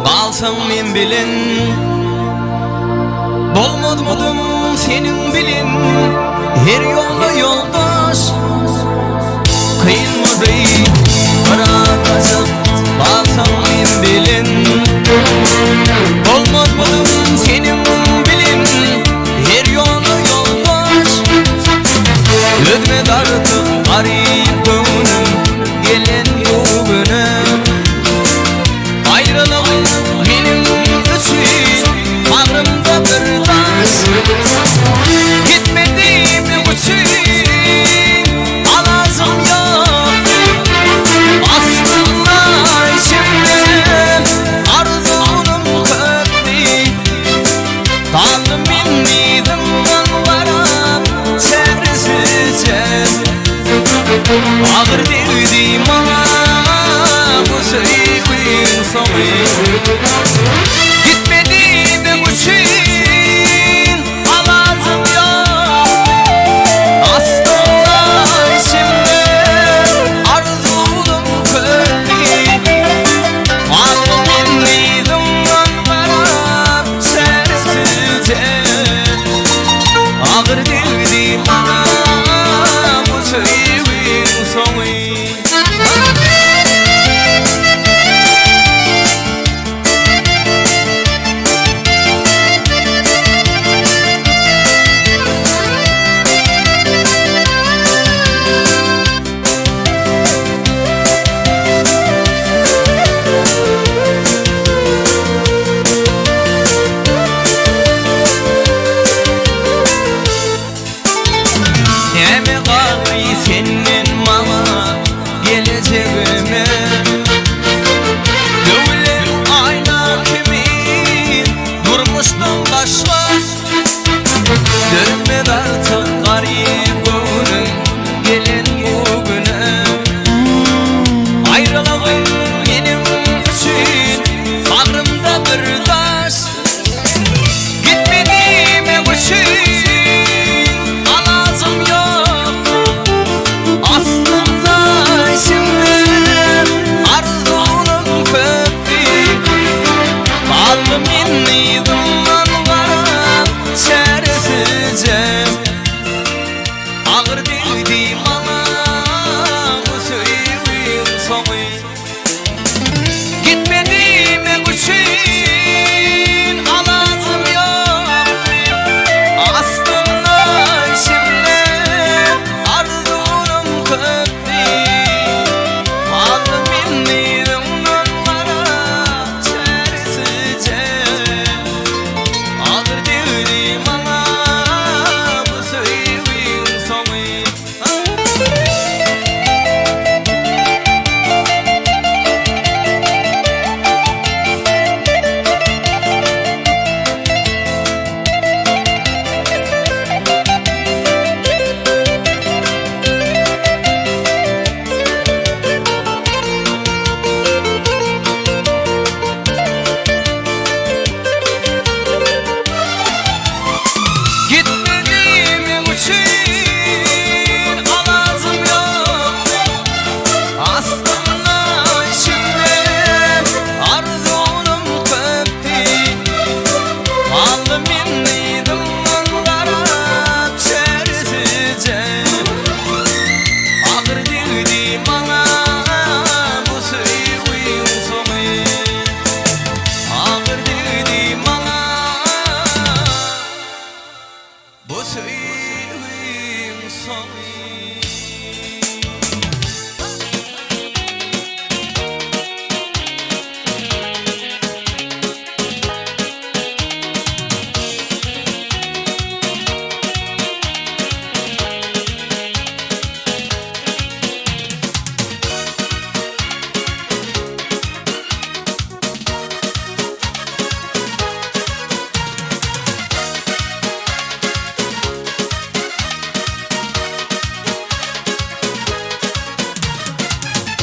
Galsaň men bilen Bolmadmydım senin bilen Her yolda yoldaş Kıyınmıdı bir adacık Galsaň men bilen Bolmadmydım senin bilen Her yolda yoldaş Ödme artık garip gönlüm Gelen bu günüm Ayrılığın benim için bağrımda bir taş. Gitmediğim için alazım yok. Aslında içimde arzunum köptü. Tanrım indim varap çaresizce. Ağır değdi bana bu sevginin sonu. Gitmediğim için alazım yok. Aslında içimde arzulum köptü. Aldım indim varap çaresizce. Ağır değdi bana bu sevginin sonu. Arzunum köptü. Aldım.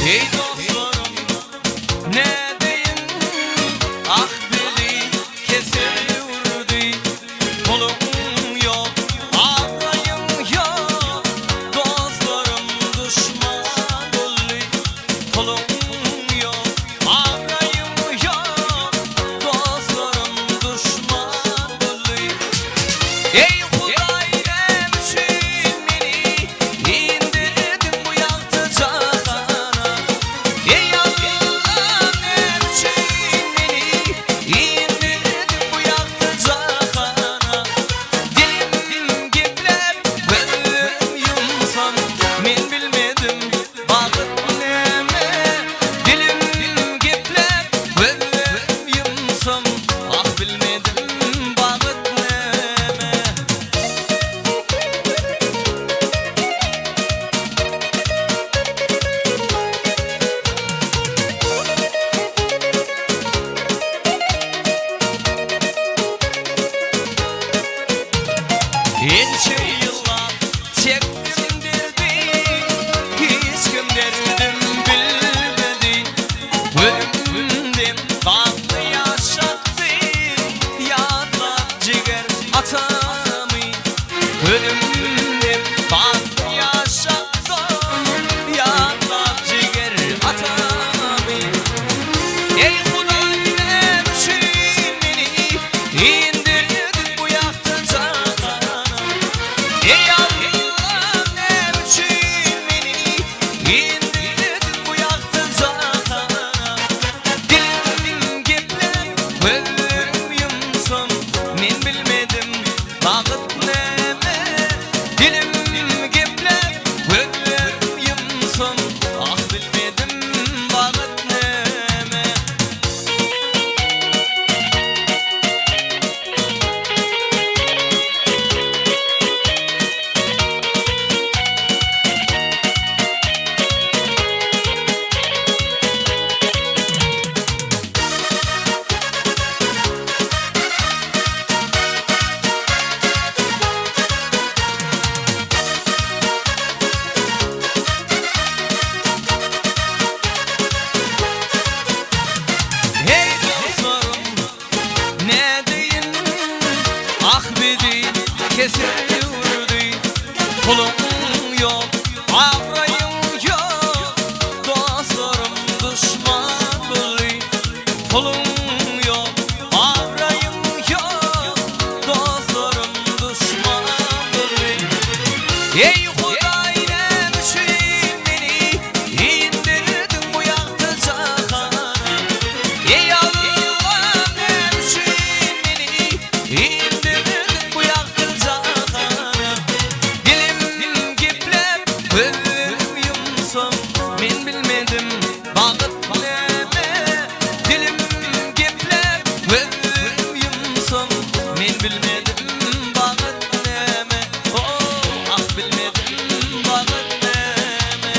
Ey dostlarım ne deyin, ah beni kesiliyordu. Pulum yok, abrayım yok, dostlarım düşman oldu. Pulum yok, abrayım yok, dostlarım düşman oldu. Ey Huday emşin beni, indirdin bu yaktı cahana. Ey Allah'ım emşin beni, indirdin bu yaktı cahana. Dilim gepler, gözlerim yumsam, men bilmedim baǵıt neme. Dilim gepler, gözlerim yumsam, ah bilmedim baǵıt neme. Ençe yıllar çektim derdi, hiç kim derdim bilmedi. Ölümden kanlı yaşattı, yadlar ciğer atamı. Ölümden kanlı yaşattı, yadlar ciğer atamı. Ey Huday emşin beni, indirdin bu yaktı cahana. Ey Allah'ım emşin beni, indirdin bu yaktı cahana. Dilim gepler, gözlerim yumsam, men bilmedim baǵıt neme. Dilim gepler, gözlerim yumsam, ah bilmedim baǵıt neme. Hey dostlarım ne deyin, ah beni kesiliyordu. Pulum yok, abrayım yok, dostlarım düşman oldu. Pulum yok, abrayım yok, dostlarım düşman oldu. Ey Huday emşin beni, indirdin bu yaktı cahana. Ey Allah'ım emşin beni, indirdin bu yaktı cahana. Dilim gepler, gözlerim yumsam, men bilmedim baǵıt neme. Dilim gepler, gözlerim yumsam, men bilmedim baǵıt neme. Oh, ah bilmedim baǵıt neme.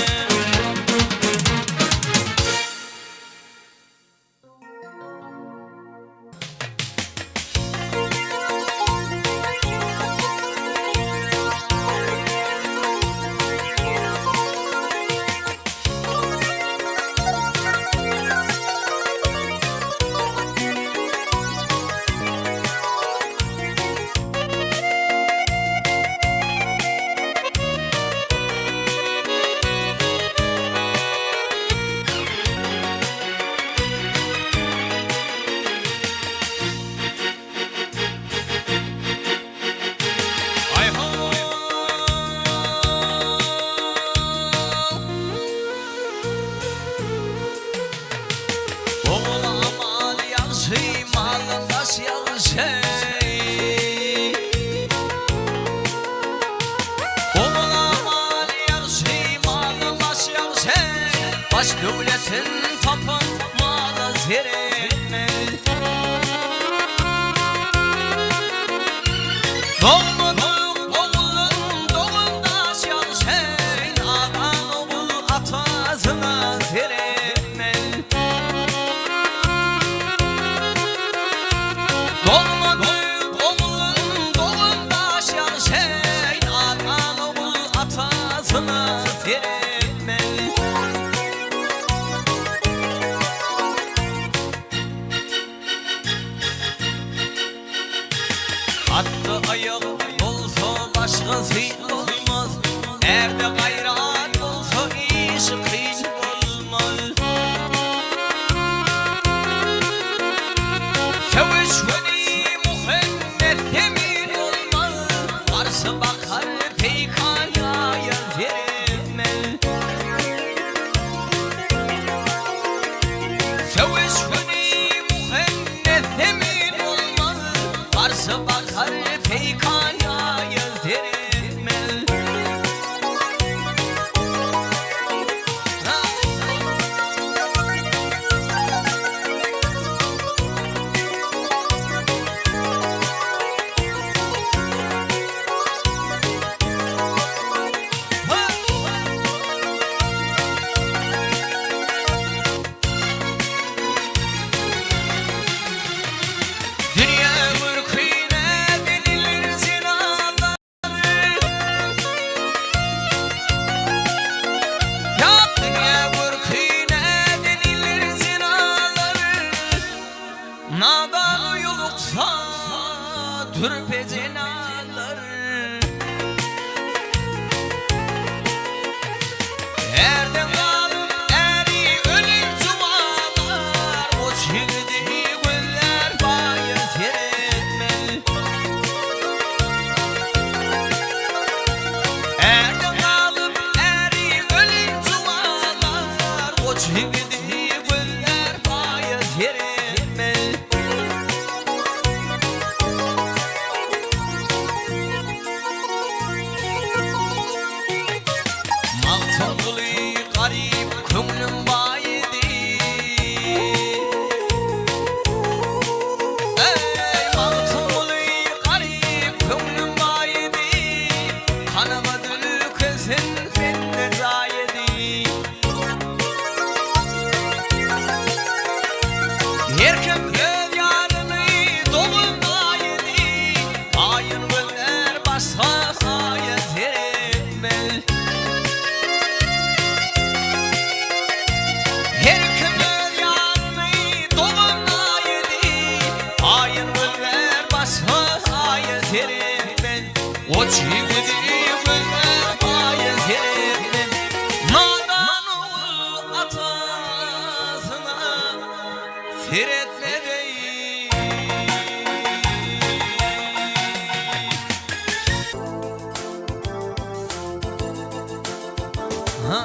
Baş dövletin tapan mala zeretmel. Doğmadın oğlun doğumda şalşen, anan oğul atasına zeretmel. Doğmadın oğlun doğumda şalşen, anan oğul atasına zeretmel. Attı ayak olsa başkası olmaz, Erde gayrat olsa iş kıyın olmaz. Seviş veli Muhammed emir olmaz, Karşı bakar peykaya verilmez. Seviş veli Muhammed emir olmaz, Karşı bakar peykaya verilmez. Dünya mülküne denilir zinaları, ya dünya mülküne denilir zinaları. Nadan uyuluksa türpe zinaları. Erden kalıp eri ölüm cumalar, o çiğdi güller bayır etmel. Erden kalıp eri ölüm cumalar, o çiğdi güller bayır etmel. Maltungulu garip könglim bayidi, ey Maltungulu garip könglim bayidi, Kanıma dülkesin sende zayidi. Her kim öz yarını doğumdaydı, Ayın güller başka ayet etmez. Her kim öz yarını doğumdaydı, Ayın güller başka ayet etmez. O çiğdi güller ayet etmez. Nadan oğul atasına seyretme değil. Ha.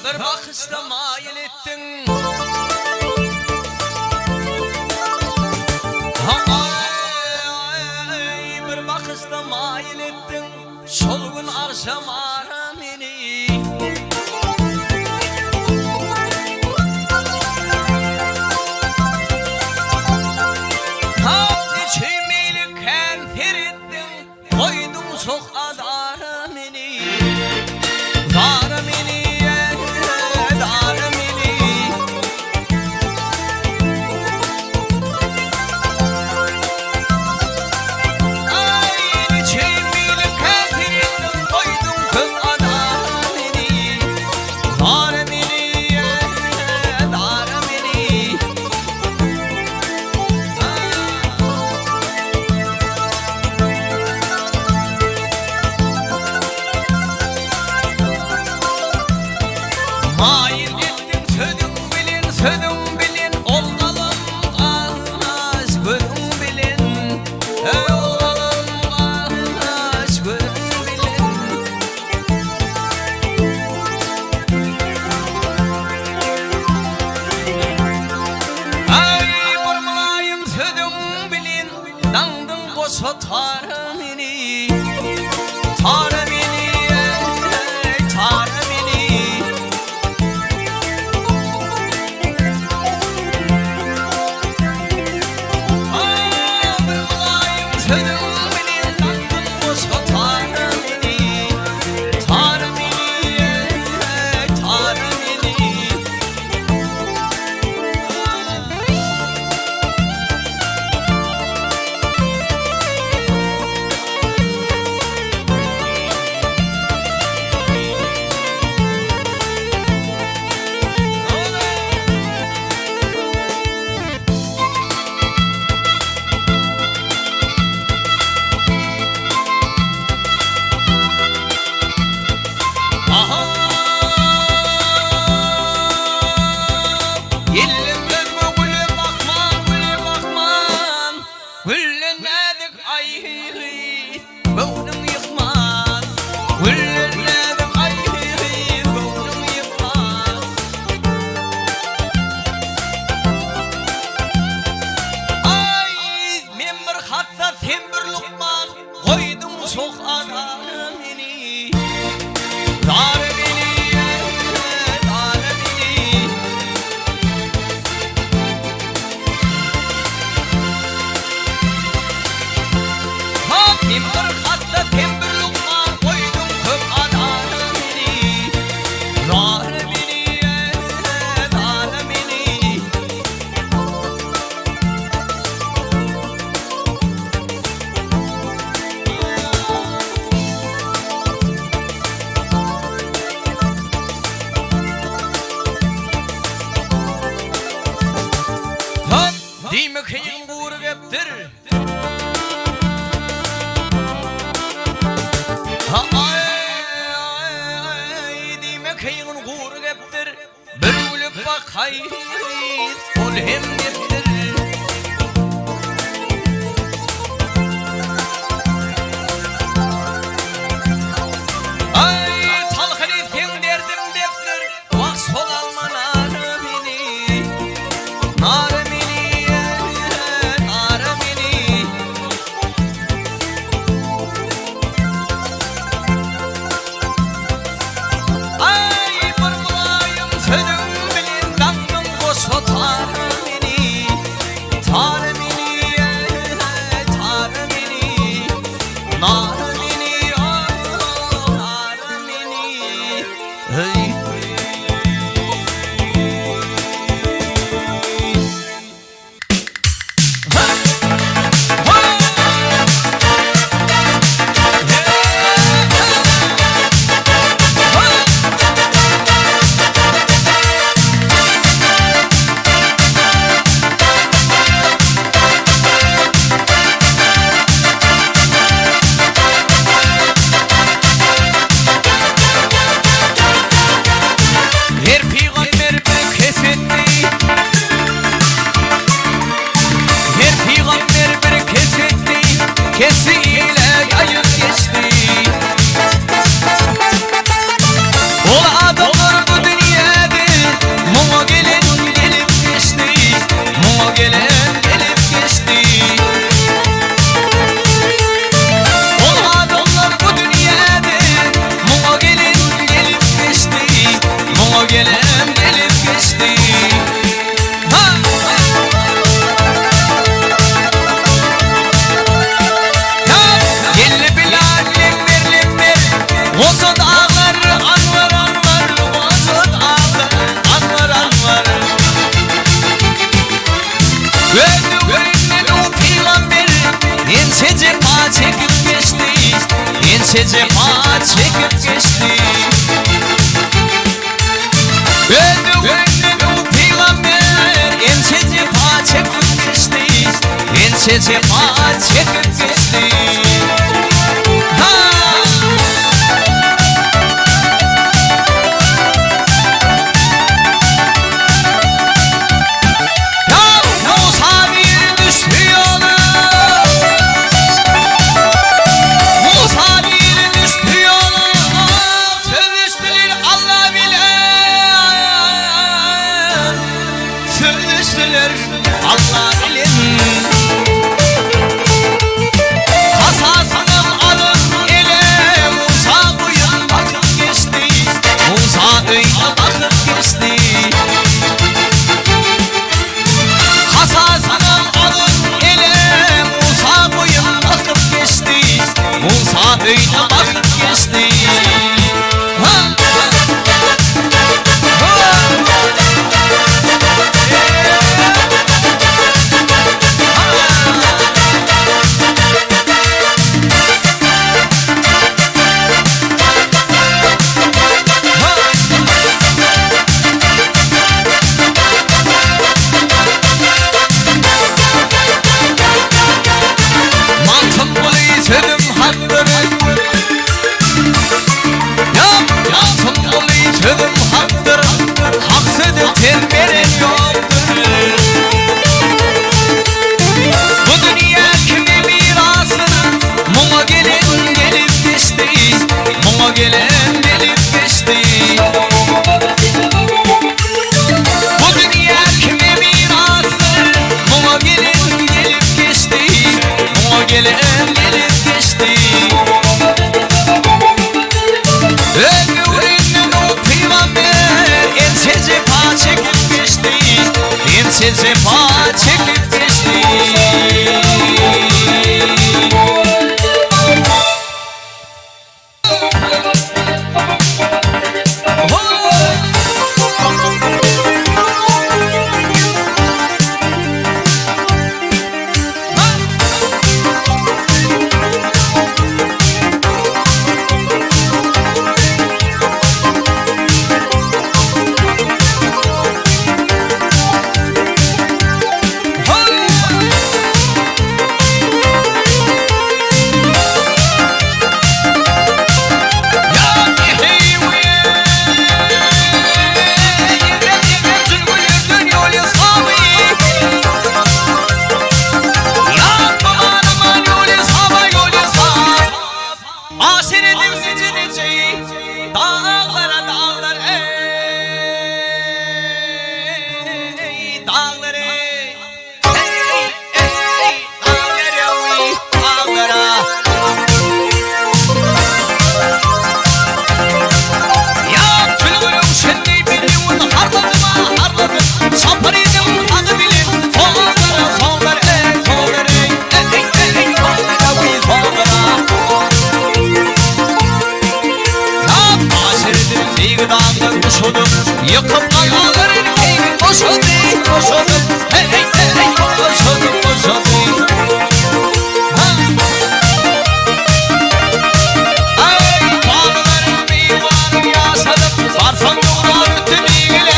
Bir bakışta mail ettin, ay, bir bakışta mail ettin, Şol gün akşam ara beni. İçimeyli kenfer ettin, Koydun çok adara beni. Dara beni, dara beni. Ay, içimeyli kenfer ettin, Koydun kök adara beni. Dara beni, dara beni. Dandın qoşa tarı meni, tarı meni, tarı meni. Bir mulayim sözün beni, dandın qoşa tarı meni, tarı meni, tarı meni. Cefa çekip geçti. Öldü öldü o peygamber, ense cefa çekip geçti. Ense cefa çekip geçti. Ha! Ya Musa bir düştü yola, Musa bir düştü yola, sövüştüler Allah bilen, sövüştüler Allah bilen. Gelip geçti. Ömrümün o peygamber ense cefa çekip geçti. Ense cefa çekip geçti. Yıkıp dağların keyfi boşaldı, boşaldı. Hey hey hey, boşaldı, boşaldı. Ay dağların meyvanı yaşadım, varsam doğran ötüm ilgili.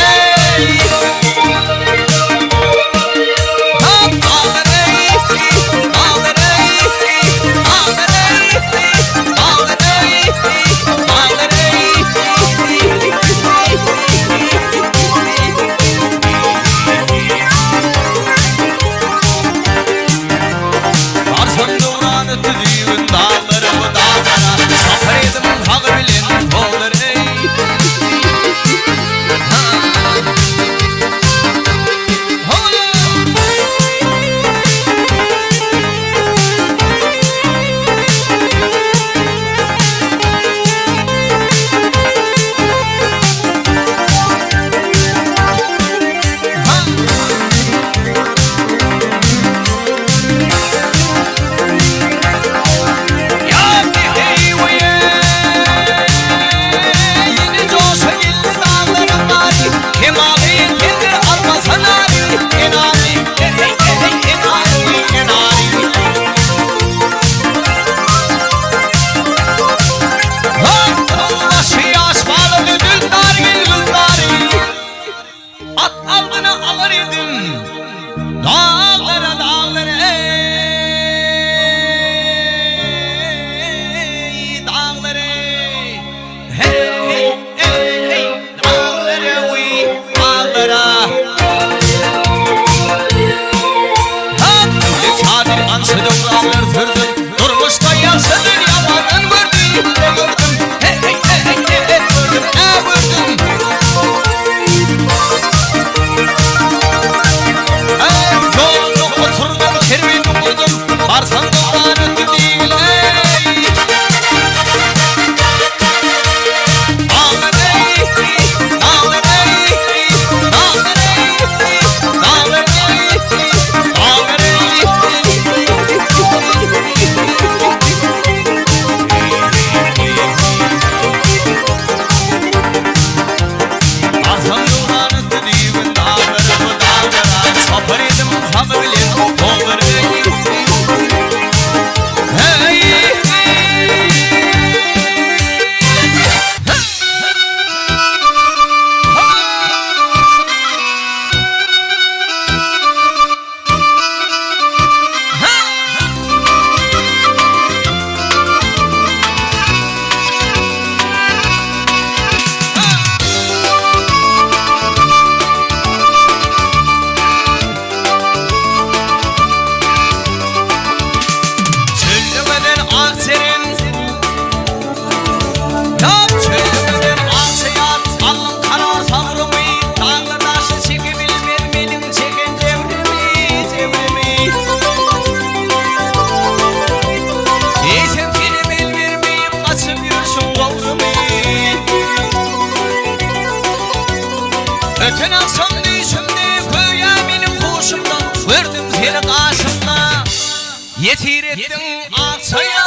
Yetir ettin aksaya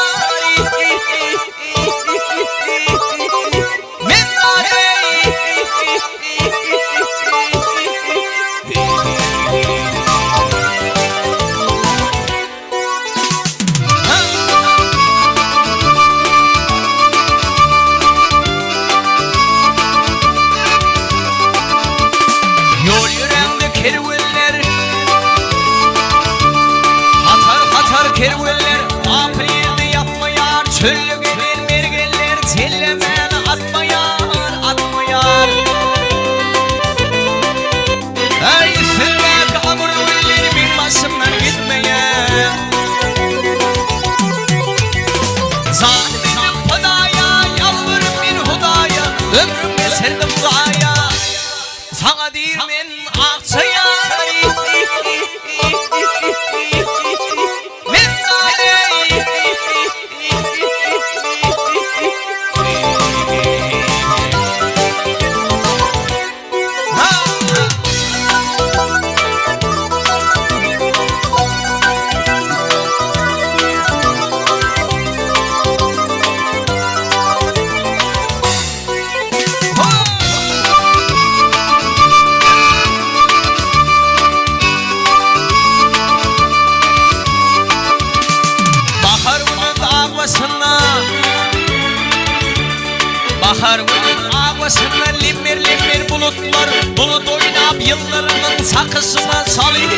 Yol yüreğimde kerveller Hatar hatar kerveller Aprilde yapmayar Çöllü gelir mergeller Tellemen atmayar atmayar Ey sürmek amur güller Bir başımdan gitmeyen Zalimim pıdaya Yalvarım bir hudaya Ömrümü serdim duaya Sana dirmen akçaya Bahar günün ağlasına limir limir bulutlar Bulut oynap yıllarının sakısına salayım.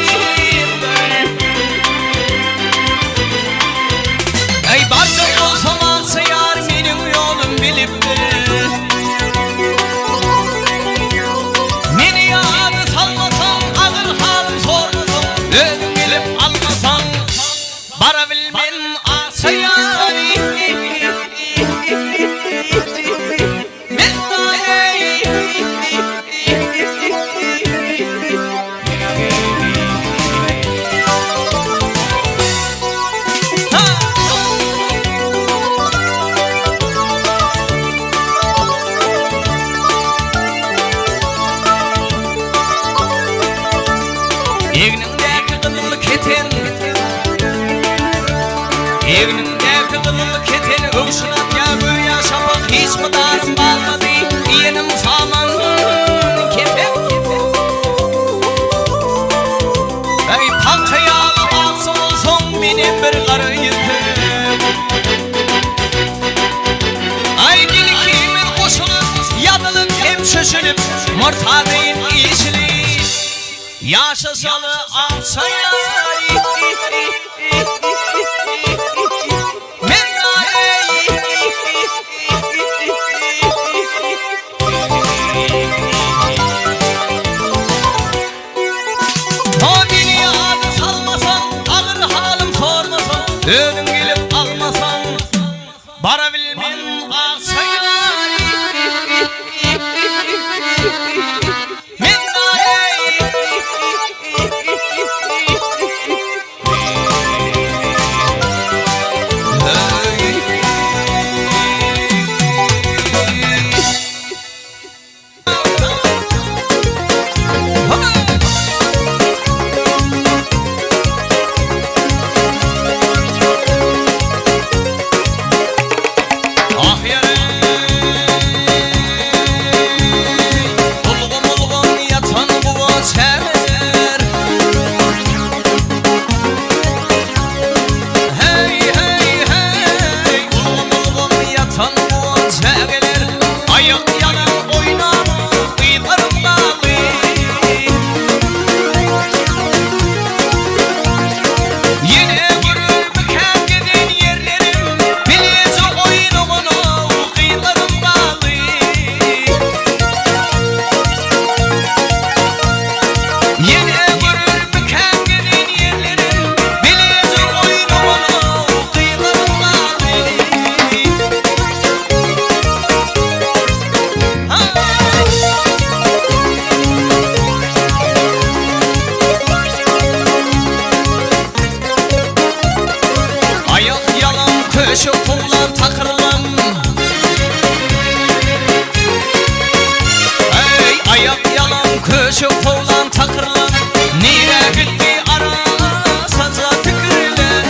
Ey barcak olsam alsa yar benim yolum biliptir. Meni yadı salmasan ağır halim sormasan Özüm bilip almasan bara bilmen aksa yar. Egnindeki kızıl keten, Egnindeki kızıl keten, Övşünat ya göya şafak hiç mi darım kalmadı, Yenim saman kepek. Ey pankayalı aksı olsun benim bir karı yıkım. Ay gel kimin koşulup, yanılıp hem şaşılıp, Mırta değil işli. Yaşasalı alsaya Beni adı salmasan, ağır halim sormasan, Ödün gelip almasan, bara bilmen alsaya. Köşe kovlan takırlan, nire gitti ara saca tükürler.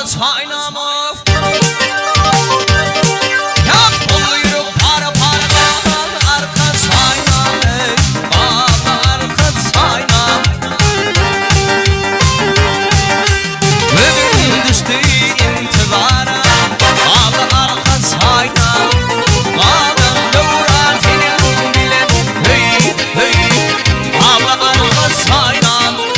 Çaynamov Ya oluyor para para arka çaynam Baba arka çaynam Ömrüm düştü intizara Baba arka çaynam Bağlam dövra senin bile Hey hey Baba arka çaynam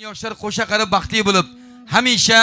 Yoshlar qo'sha qarib baxtli bo'lib, hamisha